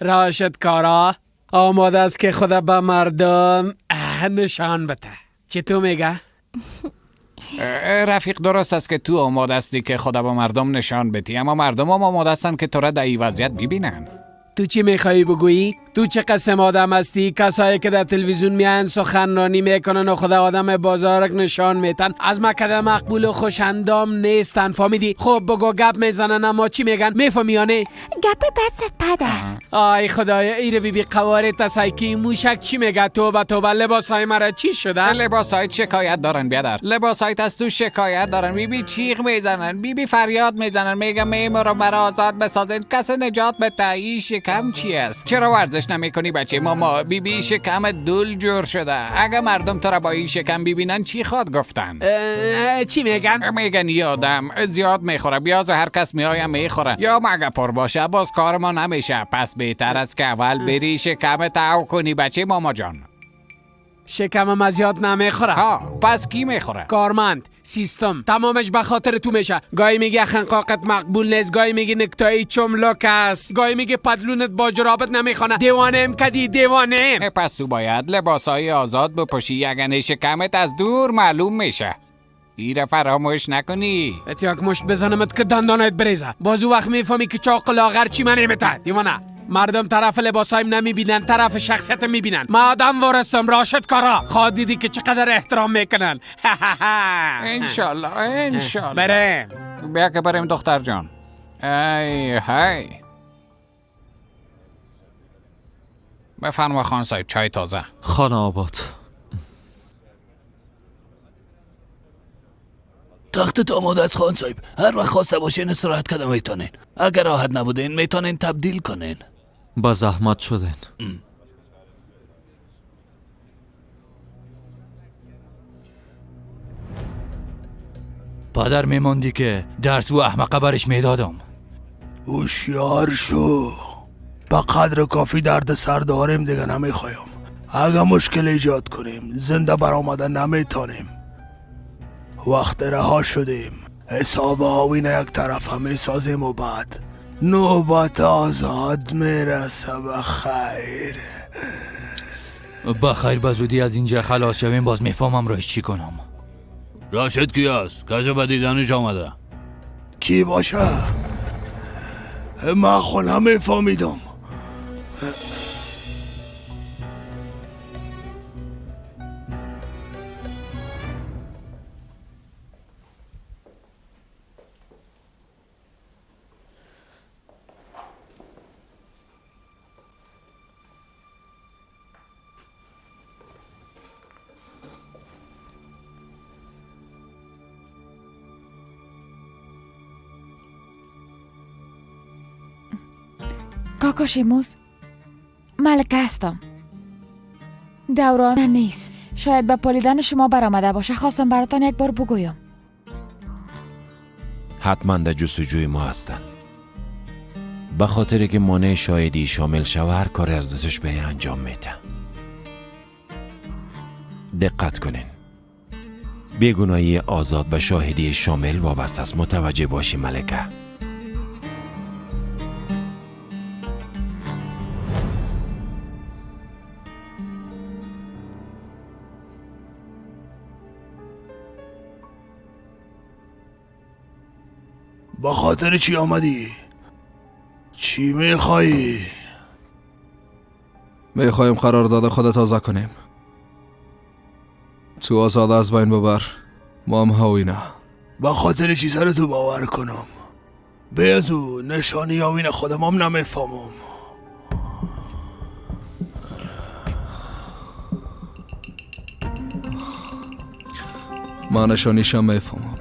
راشد کارا آماده است که خدا به مردم نشان بده. چی تو میگه؟ رفیق درست است که تو آماده هستی که خدا به مردم نشان بدی، اما مردم هم آماده هستن که تو را در این وضعیت ببینن. تو چی میخوایی بگویی؟ تو چه قسم آدم هستی؟ کسایی که در تلویزیون میان سخنرانی میکنن و خدا آدم بازارک نشان میتن، از مکده مقبول و خوش اندام نیستن، فهمیدی؟ خب بگو گپ میزنن اما چی میگن؟ میفهمی یا نه؟ گپ بد زد پدر. آی خدایا، ایره بی بی قواره تسایکی موشک چی میگه؟ توبه توبه، لباسای مرا چی شده؟ لباسایت شکایت دارن بیادر، لباسایت از تو شکایت دارن. بی بی چیغ میزنن، بی بی فریاد میزنن، میگه میمرم مرا آزاد بسازین، کس نجات بده. این شکم چی است؟ چرا ورزش نمیکنی بچه ماما؟ بی بی شکم دول جور شده. اگه مردم تو را با این شکم ببینن چی خواد گفتن؟ چی میگن؟ میگن یادم زیاد میخوره، بیاز هر کس میایم میخوره، یا مگه پر باشه باز کار ما نمیشه. پس بهتر است که اول بری شکم تاو کنی بچه ماما جان. شکمم از یاد نمیخوره. ها، پس کی میخوره؟ کارمند، سیستم، تمامش به خاطر تو میشه. گاهی میگه خنقاقت مقبول نیست، گاهی میگه نکتایی چملک است، گاهی میگه پدلونت با جرابت نمیخوانه. دیوانم کدی، دیوانم. پس تو باید لباسای آزاد بپوشی، اگه شکمت از دور معلوم میشه. ایره فراموش نکنی. اتیاک مشت بزنمت که دندانت بریزه، باز او وقت میفهمی که چاق لاغر چی من نمیته. دیوانه، مردم طرف لباسایم نمیبینن، طرف شخصیت میبینن. ما آدم وارستم راشد کارا، خواه دیدی که چقدر احترام میکنن. انشالله انشالله. بریم. بیا که بریم دختر جان. ای های، بفرما خان صاحب، چای تازه. خانه آباد. تختت آماده است خان صاحب، هر وقت خواسته باشین استراحت کردن میتونین. اگر راحت نبودین میتونین تبدیل کنین. با زحمت شدین. پدر میماندی که درس و احمقه برش میدادم. هوشیار شو، به قدر کافی درد سر داریم دیگه نمیخوایم. اگه مشکل ایجاد کنیم زنده برآمده نمیتونیم. وقت رها شدیم، حساب آوین یک طرف همه سازیم و بعد نوبت آزاد میرسه. بخیر بخیر، به زودی از اینجا خلاص شویم، باز میفهمم راش چی کنم. راشد کی است؟ کجا به دیدنش آمده؟ کی باشه؟ من خو نمیفهمیدم. کاکا شیموز، ملکه هستم. دوران نیست. شاید به پالیدن شما برآمده باشه. خواستم براتان یک بار بگویم. حتما در جستجوی ما هستن. به خاطر که مانع شاهدی شامل شوه هر کاری از دستش به انجام میده. دقت کنین. بیگناهی آزاد به شاهدی شامل وابسته است. متوجه باشی ملکه. با خاطر چی آمدی؟ چی میخوایی؟ میخوایم قرارداد خود تازه کنیم. تو آزاده از بین ببر، ما هم هاوینه. با خاطر چی سر تو باور کنم؟ به تو نشانی هاوینه خودم هم نمیفهمم. من نشانیشم میفهمم.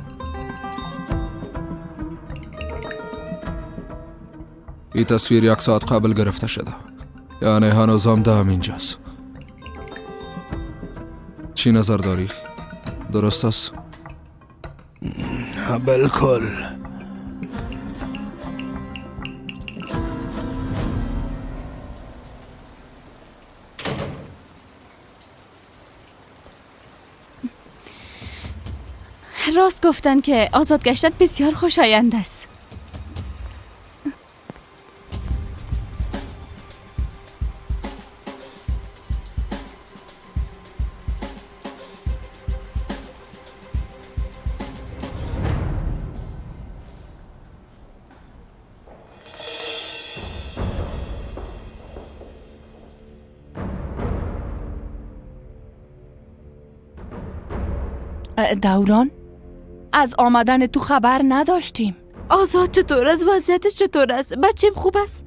این تصویر 1 ساعت قبل گرفته شده، یعنی هنوز هم ده اینجاست. چی نظر داری؟ درست است؟ بالکل. راست گفتن که آزاد گشتن بسیار خوشایند است. دوران، از آمدن تو خبر نداشتیم. آزاد چطور است؟ وضعیتش چطور است؟ بچیم خوب است؟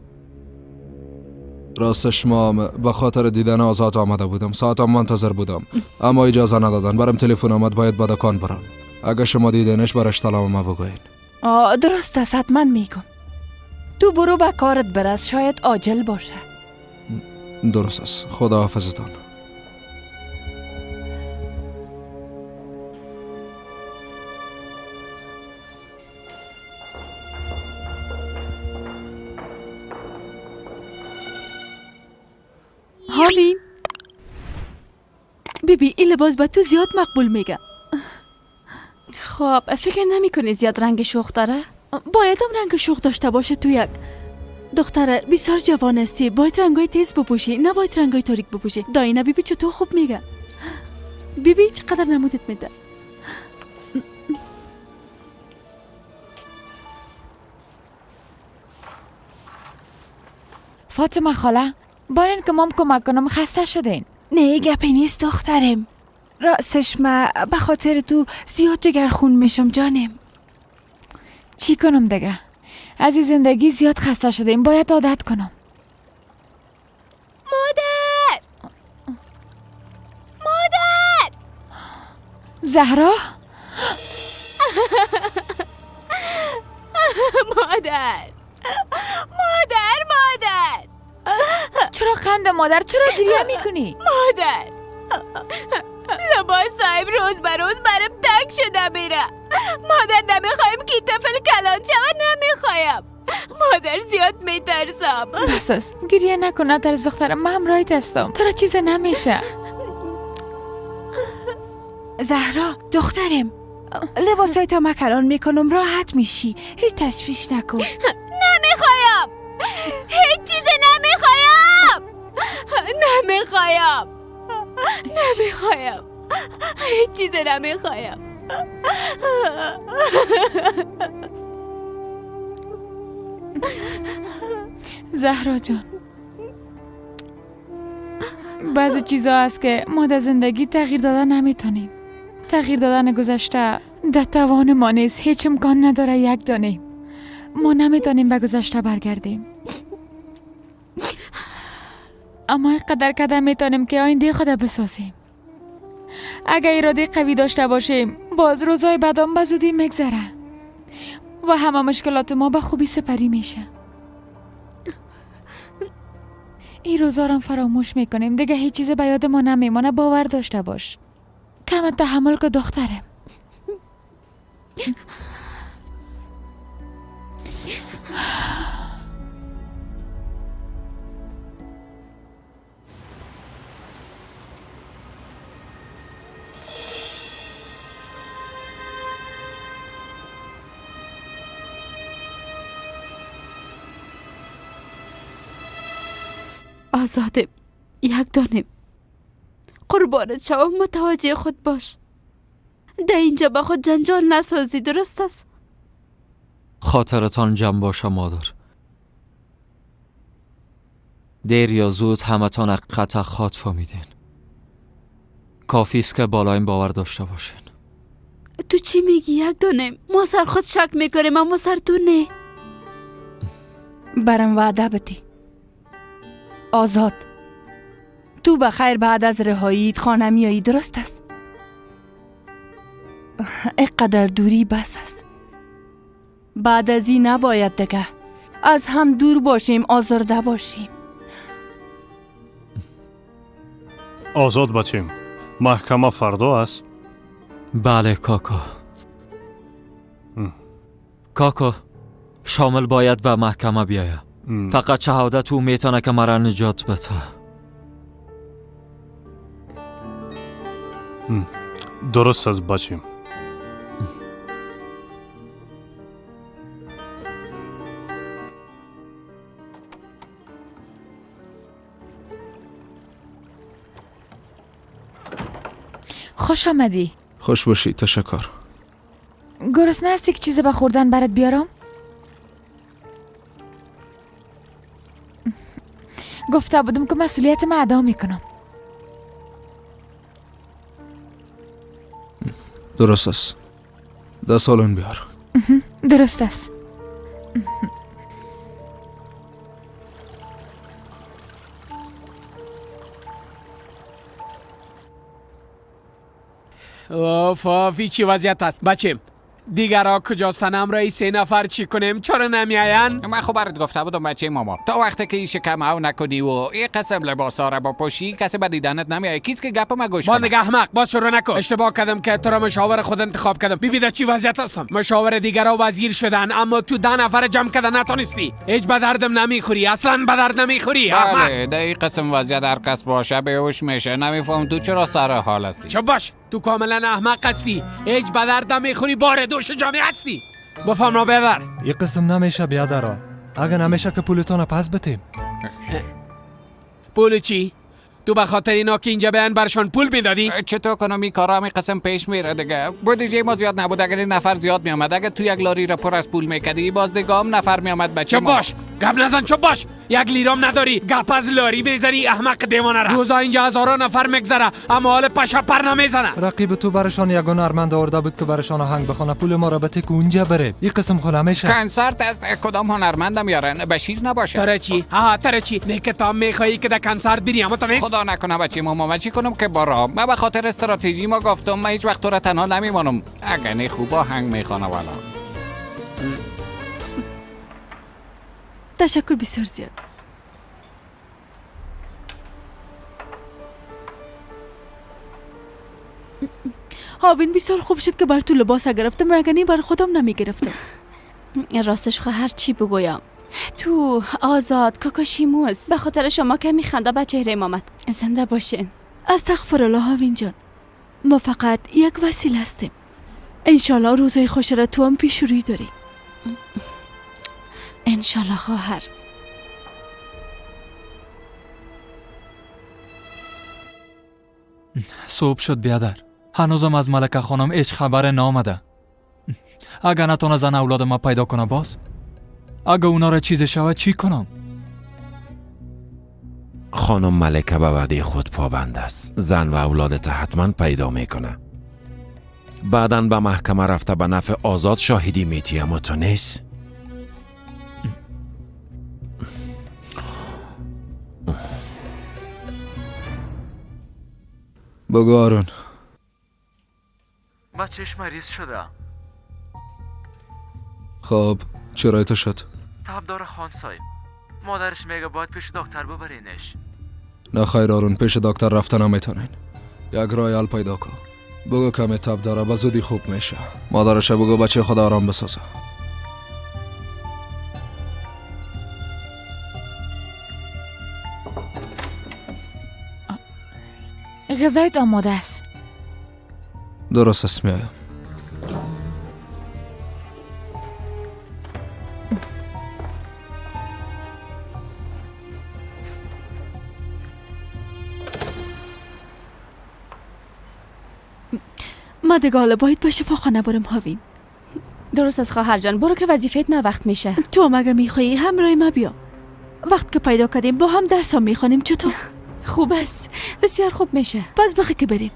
راستش ما به خاطر دیدن آزاد آمده بودم. ساعتم منتظر بودم، اما اجازه ندادن. برام تلفن آمد باید به دکان برم. اگه شما دیدنش برش سلام ما بگوین. درست است، حتما میگم. تو برو به کارت برس، شاید عاجل باشه. درست است، خدا حافظتان. هاوین بیبی، این لباس به تو زیاد مقبول میگه. خب فکر نمی کنی زیاد رنگ شوخ داره؟ باید هم رنگ شوخ داشته باشه. تو یک دختر بسیار جوان هستی، باید رنگای تیز بپوشی، نباید رنگای تاریک بپوشی. دایینه بیبی چطور خوب میگه. بیبی چقدر نمودت میده. فاطمه خاله، بارین که مام کمک کنم، خسته شدین. نه گپی نیست دخترم. راستش ما به خاطر تو زیاد جگرخون میشم جانم. چی کنم دیگه؟ از این زندگی زیاد خسته شدیم، باید عادت کنم. مادر! مادر! زهرا؟ مادر! مادر! مادر! چرا خنده مادر؟ چرا گریه میکنی؟ مادر، لباس صاحب روز به روز برم تنگ شده میره. مادر نمیخوایم که طفل کلان شود، نمیخوایم. مادر زیاد میترسم. بس است، گریه نکن، نترس دخترم، من همراهیت هستم، تو را چیز نمیشه. زهرا دخترم، لباسای تا من کلان میکنم راحت میشی، هیچ تشویش نکن. نمیخوایم، هیچ چیز نمیخوایم، نمیخوایم، نمیخوایم، هیچ چیز نمیخوایم. زهرا جان، بعضی چیزا هست که ما در زندگی تغییر دادن نمیتونیم. تغییر دادن گذشته در توان ما نیست، هیچ امکان نداره یک دانه. ما نمیتونیم به گذشته برگردیم، اما اینقدر کده میتونیم که آینده خود بسازیم. اگر اراده قوی داشته باشیم باز روزای بدام به زودی میگذره و همه مشکلات ما به خوبی سپری میشه. این روزا رو فراموش میکنیم، دیگه هیچ چیز به یاد ما نمیمانه. باور داشته باش، کم تحمل که دخترم. آزاده یک دانه، قربانت شوم، متوجه خود باش. در اینجا با خود جنجال نسازی، درست است؟ خاطرتان جمع باشه مادر. دیر یا زود همتان حقیقت خود فهمیدین. کافی است که بالایم باور داشته باشین. تو چی میگی یک دانه؟ ما سر خود شک میکنیم اما سر تو نه. برم وعده بدی آزاد، تو بخیر بعد از رهاییت خانه میایی، درست است؟ اینقدر دوری بس است. بعد از این نباید دیگه از هم دور باشیم، آزرده باشیم. آزاد بچیم، محکمه فردا است؟ بله کاکا. کاکا شامل باید به محکمه بیاید. فقط شهادت او میتونه که مرا نجات بده. درست از بچیم. خوش آمدی. خوش باشی، تشکر. گرسنه هستی که چیزی به خوردن برات بیارم؟ گفته بودم که مسئولیت ما ادا میکنم. درست است. در سالن بیار. درست است. اوف اوف، چی وضعیت است بچه؟ دیگرها کجاستن؟ همراه 3 نفر چی کنیم؟ چرا نمیاین؟ من خب برات گفته بودم بچه ماما، تا وقتی که این شکم او نکنی و این قسم لباسا را بپوشی کسی به دیدنت نمیایه. کیست که گپ ما گوش با کنه؟ نگه احمق، باز شروع نکن. اشتباه کردم که تو را مشاور خود انتخاب کردم. ببین در چی وضعیت هستم. مشاور دیگرها وزیر شدن اما تو 10 نفر جمع کردن نتونستی. هیچ به دردم نمیخوری، اصلا به درد نمیخوری. بله در این قسم وضعیت هر کس باشه بیهوش میشه. نمیفهم تو چرا سر حال هستی. چه باش، تو کاملا احمق هستی، هیچ به درد نمیخوری، بار دوش جامعه هستی. بفهم را ببر. یه قسم نمیشه بیادرا. اگه نمیشه که پولتان پس بتیم. پول چی؟ تو به خاطر اینا که اینجا بیان برشان پول میدادی؟ چطور کنم؟ این کارا همین قسم پیش میره دیگه. بودجه ما زیاد نبود، اگر این نفر زیاد میامد، اگر تو یک لاری را پر از پول میکردی باز دیگه هم نفر میامد. بچه چپ باش، گپ نزن، چپ باش. یک لیرام نداری گپ از لاری میزنی احمق دیوانه را. روزا اینجا هزاران نفر میگذره اما حال پشه پر نمیزنه. رقیب تو برشان یک هنرمند آورده بود که برشان آهنگ بخونه، پول ما را بته که اونجا بره. این قسم خو نمیشه. کنسرت از کدام هنرمندم میارن؟ بشیر نباشه. تره چی؟ ها تره چی؟ نه که تا میخوایی که در کنسرت بری اما تا خدا نکنه بچه ماما، من چی کنم که برا من به خاطر استراتژی ما گفتم من هیچ وقت تو را تنها نمیمانم. اگه نه خوب آهنگ میخوانه والا. تشکر بسیار زیاد. هاوین بسیار خوب شد که بر تو لباس گرفتم، اگه نه بر خودم نمیگرفتم. راستش خو هر چی بگویم تو آزاد کاکاشیموز به خاطر شما که میخنده به چهره آمد. زنده باشین. استغفر الله هاوین جان، ما فقط یک وسیله هستیم. انشالله روزای خوش را تو هم پیش روی داری. انشالله خواهر. صبح شد بیادر، هنوزم از ملکه خانم هیچ خبر نامده. اگر نتونه زن اولاد ما پیدا کنه باز، اگه اونا را چیزی شود چی کنم؟ خانم ملکه به وعده خود پابند است. زن و اولادت حتما پیدا میکنه. بعداً به محکمه رفته به نفع آزاد شاهدی میتی، اما تو نیست. بگو آرون. بچهش مریض شده. خب چرا تو شد؟ تب داره خان صاحب. مادرش میگه باید پیش دکتر ببرینش. نه خیر آرون، پیش دکتر رفتن نمیتونین. یک راه حل پیدا کن. بگو کمی تب داره، به زودی خوب میشه. مادرش بگو بچه خود آرام بسازه. غذایت آماده است. درست است، میایم. ما دیگه حالا باید به شفاخانه برم هاوین. درست از خواهر جان، برو که وظیفت نه وقت میشه. تو هم اگه میخوایی همراه ما بیا. وقت که پیدا کردیم با هم درس هم میخوانیم. چطور؟ خوب است، بسیار خوب میشه. پس بخی که بریم.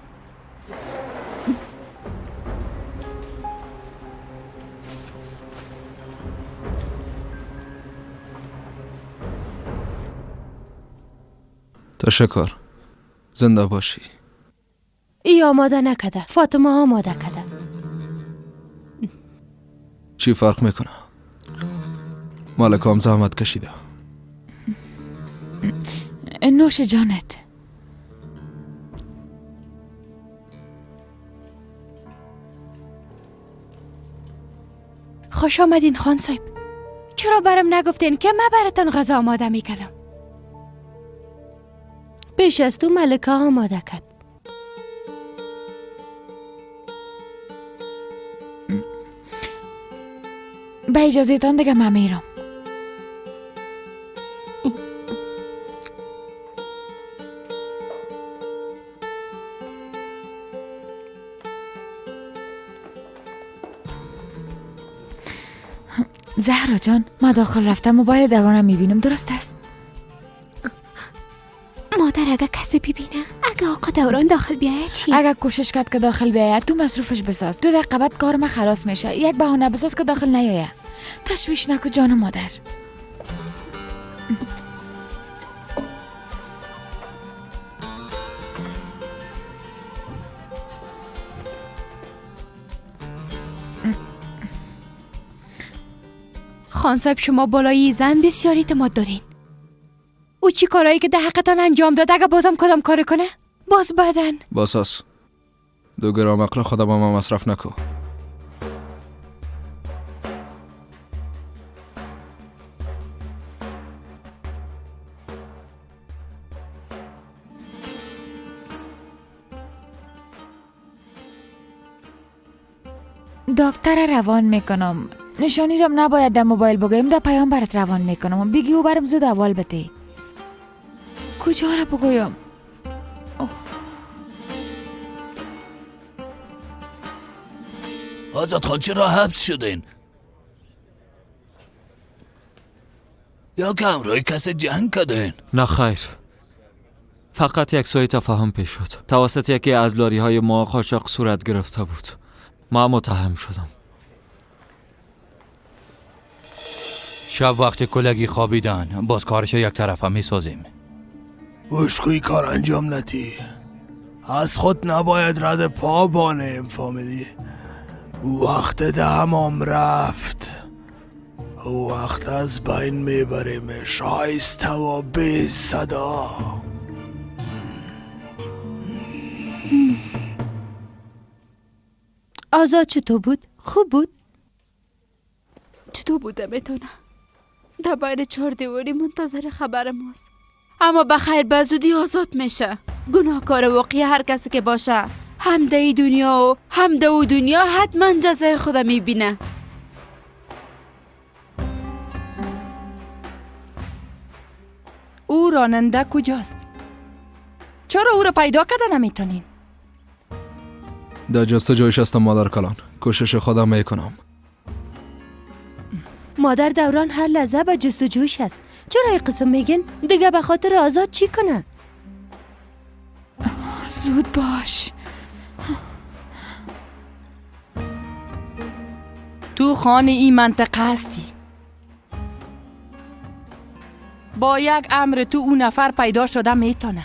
تشکر، زنده باشی. ای آماده نکده، فاطمه آماده کده. چی فرق میکنه؟ مالکام زحمت کشیده. نوش جانت. خوش آمدین خان صاحب. چرا برم نگفتین که من براتون غذا آماده میکردم؟ پیش از تو ملکه آماده کرد. به اجازه تان دیگه من میرم. زهرا جان، ما داخل رفتم موبایل دوانم میبینم. درست است؟ مادر اگه کسی ببینه، اگه آقا دوران داخل بیاید چی؟ اگه کوشش کرد که داخل بیاید تو مصروفش بساز. 2 دقیقه بعد کار من خلاص میشه. یک بهانه بساز که داخل نیایه. تشویش نکن جان مادر. خان صاحب شما بالای زن بسیار اعتماد دارین. او چی کارایی که در حقتان انجام داد اگه بازم کدام کار کنه باز بدن. باساس 2 گرم عقل خدا با ما مصرف نکو. دکتر روان میکنم. نشانی رم نباید در موبایل بگویم، در پیام برات روان میکنم. بگی او برم زود اول بده. کجا را بگویم؟ آزاد خان چرا حبس شدین؟ یا که همراه کسی جنگ کردین؟ نه خیر، فقط یک سوء تفاهم پیش شد. توسط یکی از لاری های ما قاچاق صورت گرفته بود. ما متهم شدم. شب وقت کلگی خوابیدن باز کارش یک طرفه می سازیم. بشکوی کار انجام ندی. از خود نباید رد پا بانیم، فهمیدی؟ وقت دهمام رفت، وقت از بین میبریمش آهسته و بی صدا. آزاد چطور بود؟ خوب بود؟ چطور بوده میتونه؟ در بین 4 دیواری منتظر خبر ماست، اما بخیر به زودی آزاد میشه. گناهکار واقعی هر کسی که باشه، هم در دنیا و هم در او دنیا حتما جزای خدا میبینه. او راننده کجاست؟ چرا او را پیدا کرده نمیتونین؟ در جستجویش هستم مادر کلان. کوشش خودم میکنم. مادر دوران هر لحظه به جستجوش است. چرا این قسم میگین؟ دیگه به خاطر آزاد چی کنه؟ زود باش. تو خانه این منطقه هستی. با یک امر تو اون نفر پیدا شده میتونه.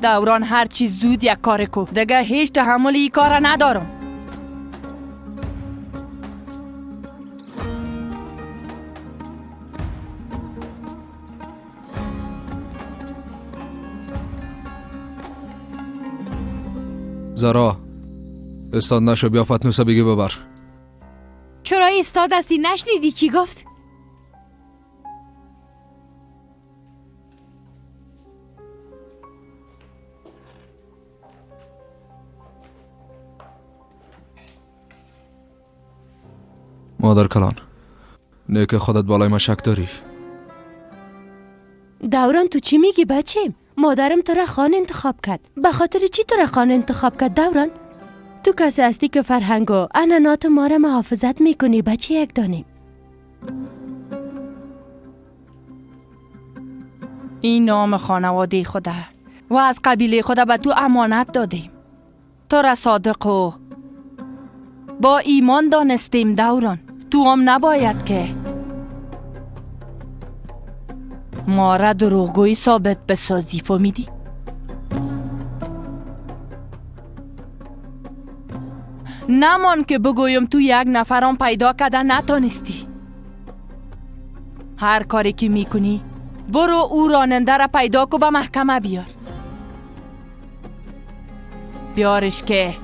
دوران هر چی زود یک کار کو. دیگه هیچ تحمل این کار ندارم. زرا استاد نشو، بیا پتنوسه بگی ببر. چرا استاد هستی؟ نشنیدی چی گفت؟ مادر کلان، نه که خودت بالای ما شک داری. دوران تو چی میگی بچه؟ مادرم تو را خان انتخاب کرد. به خاطر چی تو را خان انتخاب کرد دوران؟ تو کسی هستی که فرهنگ و عنعنات ما را محافظت میکنی بچه یک دانیم. این نام خانواده خوده و از قبیله خوده به تو امانت دادیم. تو را صادق و با ایمان دانستیم دوران. تو هم نباید که ما را دروغگویی ثابت بسازی، فهمیدی؟ نمان که بگویم تو یک نفرم پیدا کرده نتانستی. هر کاری که میکنی برو او راننده را پیدا کو، به محکمه بیار. بیارش که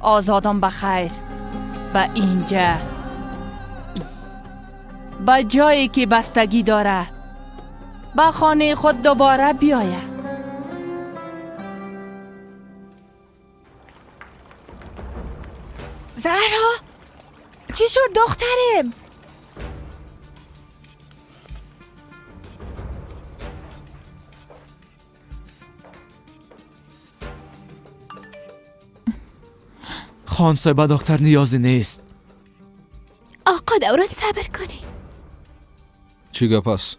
آزادم بخیر به اینجا، به جایی که بستگی داره، به خانه خود دوباره بیایه. زهرا چی شد دخترم؟ خان صاحب دکتر نیازی نیست. آقا دوران صبر کنی. چی گپ است؟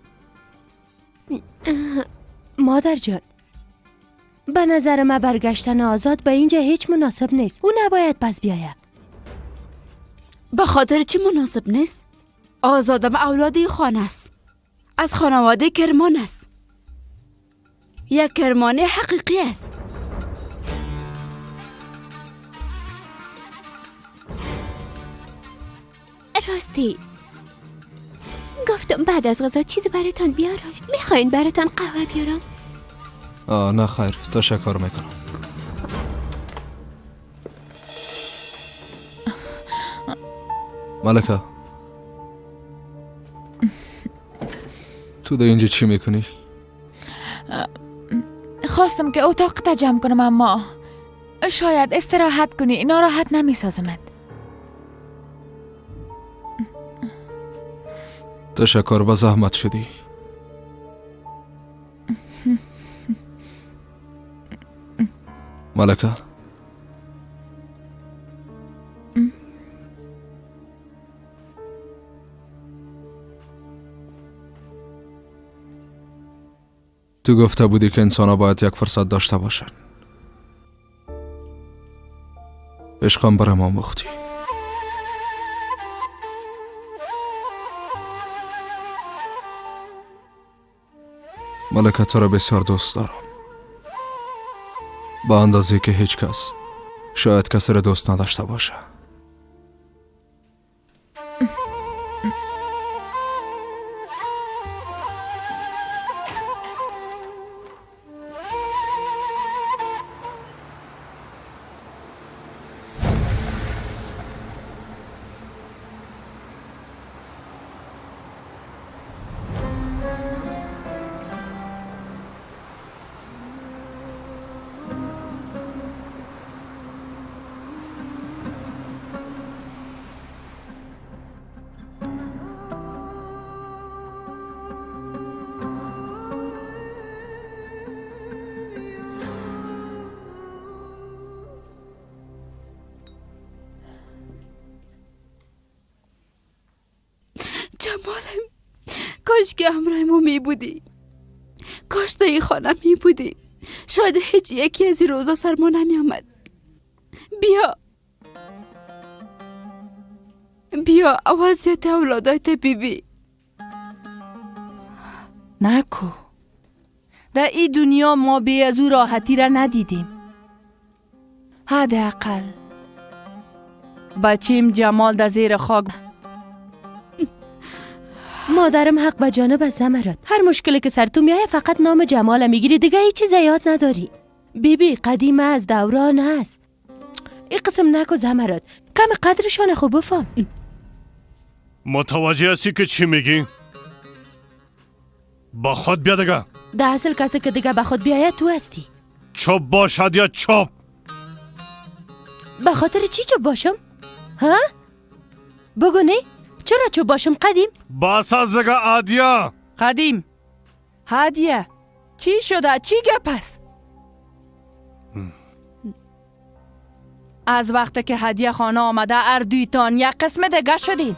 مادر جان، به نظر من برگشتن آزاد به اینجا هیچ مناسب نیست. او نباید پس بیاید. به خاطر چی مناسب نیست؟ آزادم اولاد خانه است، از خانواده کرمان است، یک کرمانی حقیقی است. راستی گفتم بعد از غذا چیزی براتان بیارم. میخواین براتان قهوه بیارم؟ نه خیر، تشکر میکنم. ملکه تو در اینجا چی میکنی؟ خواستم که اتاق تا جمع کنم، اما شاید استراحت کنی، ناراحت نمیسازمت. تشکر، با زحمت شدی. ملکه تو گفته بودی که انسان ها باید یک فرصت داشته باشن. عشقم برام آموختی. ملکه تو را بسیار دوست دارم، با اندازه که هیچ کس شاید کسی را دوست نداشته باشه. کاش که همراه ما می بودی، کاش در این خانه می بودی، شاید هیچ یکی از این روزا سر ما نمی آمد. بیا بیا وضعیت اولادایت بیبی. نکو، در این دنیا ما بی از او راحتی را ندیدیم. حداقل بچیم جمال در زیر خاک. مادرم حق به جانب از زمرات. هر مشکلی که سر تو میایه فقط نام جمال میگیری، دیگه هیچ چیز یاد نداری. بیبی قدیم از دوران است. این قسم نکو زمرات، کم قدرشان خوب بفهم. متوجه هستی که چی میگی؟ با خود بیا دیگه. در اصل کسی که دیگه با خود بیاید تو هستی. چوب باشد یا چوب؟ به خاطر چی چوب باشم؟ ها؟ بگو نه؟ چرا چوب باشم قدیم؟ باس از دیگه عادیه. قدیم هدیه چی شده؟ چی گپ است؟ از وقت که هدیه خانه آمده اردویتان یک قسم دیگه شدین.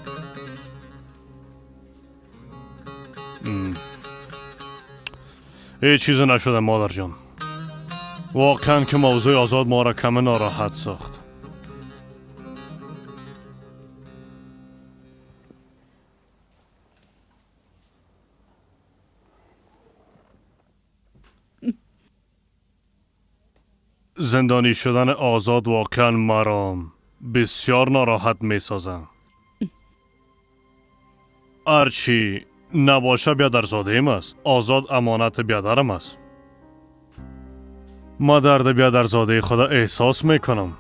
هیچ چیز نشده مادر جان. واقعا که موضوع آزاد ما را کم ناراحت ساخت. زندانی شدن آزاد واقعا مرا بسیار ناراحت می سازم. هرچی نباشه بیادرزاده ایم است. آزاد امانت بیادرم است. ما درد بیادرزاده خدا احساس میکنم.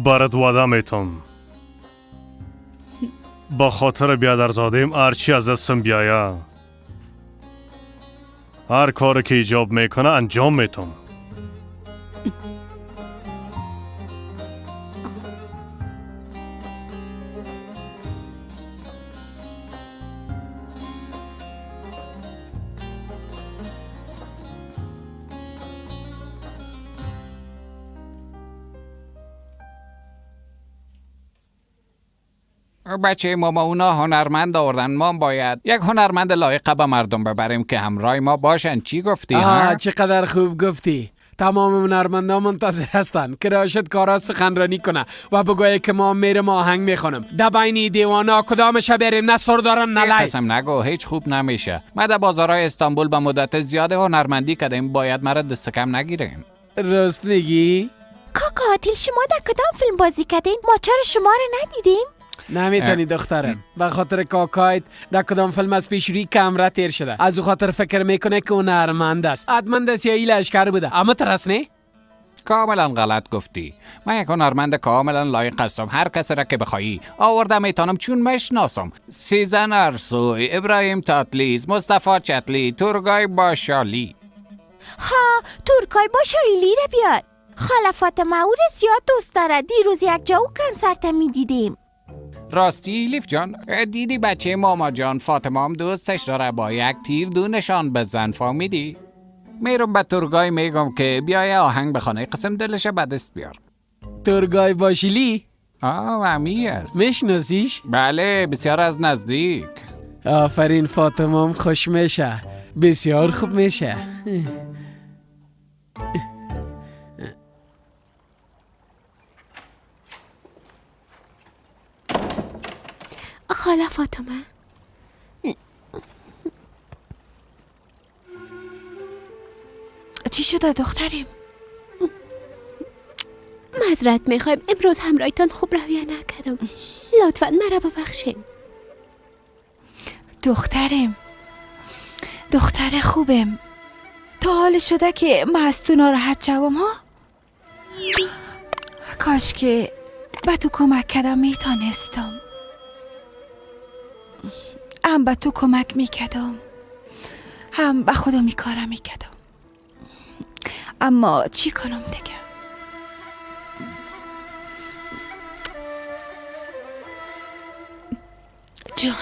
برات وعده میتم با خاطر بیادرزاده ایم هرچی از دستم بیایه، هر کاری که ایجاب میکنه انجام میتم. بچه ما اونا هنرمند آوردن، ما باید یک هنرمند لایق به مردم ببریم که همراه ما باشن. چی گفتی؟ ها؟ چقدر خوب گفتی. تمام هنرمندان منتظر هستن که راشد کارا سخنرانی کنه و بگویه که ما میرم آهنگ میخونم. در بین دیوانا کدامش بریم؟ نه سر دارن نه لی. قسم نگو، هیچ خوب نمیشه. ما در بازارهای استانبول به مدت زیاد هنرمندی کردیم، باید مرا دست کم نگیریم. راست میگی؟ کاکا عادل شما در کدام فیلم بازی کردین؟ ما چرا شما رو ندیدیم؟ نمیتونی دخترم، به خاطر کاکایت در کدام فیلم از پیش روی کمره تیر شده، از او خاطر فکر میکنه که هنرمند است. حتما دستیایی لشکر بوده. اما ترس نه؟ کاملا غلط گفتی. من یک هنرمند کاملا لایق هستم. هر کسی را که بخوایی آورده میتونم، چون میشناسم. سیزن ارسوی، ابراهیم تاتلیز، مصطفی چتلی، تورگای باشالی. ها، تورگای باشالی را بیار. خاله فاطمه او را زیاد دوست داره. دیروز یک جا او کنسرت میدیدیم. راستی لیف جان، دیدی بچه ماما جان فاطمه هم دوستش داره، با یک تیر دو نشان بزن، فهمیدی؟ میرم به تورگای میگم که بیای آهنگ بخونه، قسم دلش به دست بیار. تورگای باشیلی؟ آه همی است. میشناسیش؟ بله بسیار از نزدیک. آفرین، فاطمه هم خوش میشه، بسیار خوب میشه. خاله فاطمه چی شده دختریم؟ معذرت میخوایم، امروز همراهتان خوب رویه نکردم. لطفا مرا ببخشید. دخترم، دختر خوبم، تا حال شده که من از تو ناراحت شوم ها؟ کاش که به تو کمک کردم میتونستم. هم به تو کمک میکردم، هم به خودم میکارم میکردم. اما چی کنم دیگه؟ جانم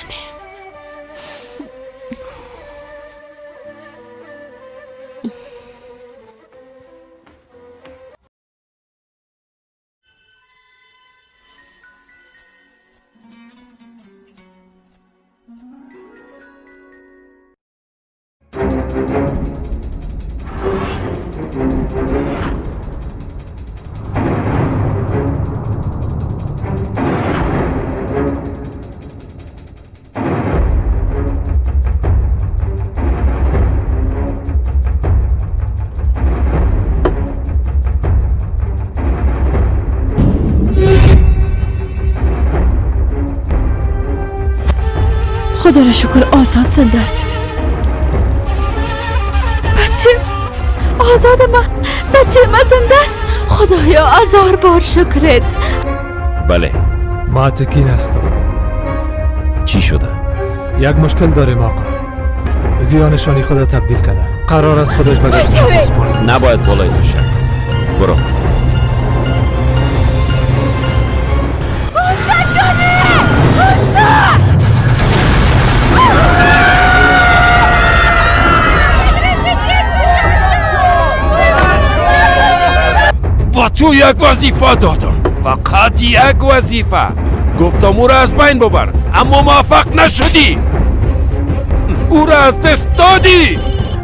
خدا را شکر آزاد زنده است. بچه آزاد ما، بچه ما زنده است. خدایا هزار بار شکرت. بله ما تکین هستم. چی شده؟ یک مشکل داریم آقا. زیا نشانی خود تبدیل کرده. قرار است خودش به گرفتن. نباید بالای تو شد. برو. با تو یک وظیفه دادم، فقط یک وظیفه. گفتم او را از بین ببر، اما موفق نشدی. او را از دست دادی.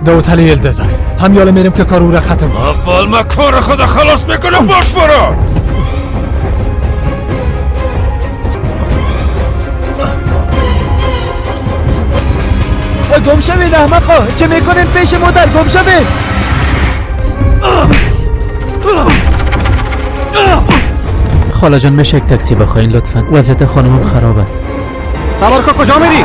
دوتلی یلدز است. هم یالا میریم که کار او را ختم کنم. اول ما کار خود خلاص میکنم. باش برو. گم شوین احمقا، چه میکنین پیش مادر؟ گم شوین. خاله جان میشه یک تاکسی بخواین لطفا؟ وضعیت خانمم خراب است. سوار کو، کجا میری؟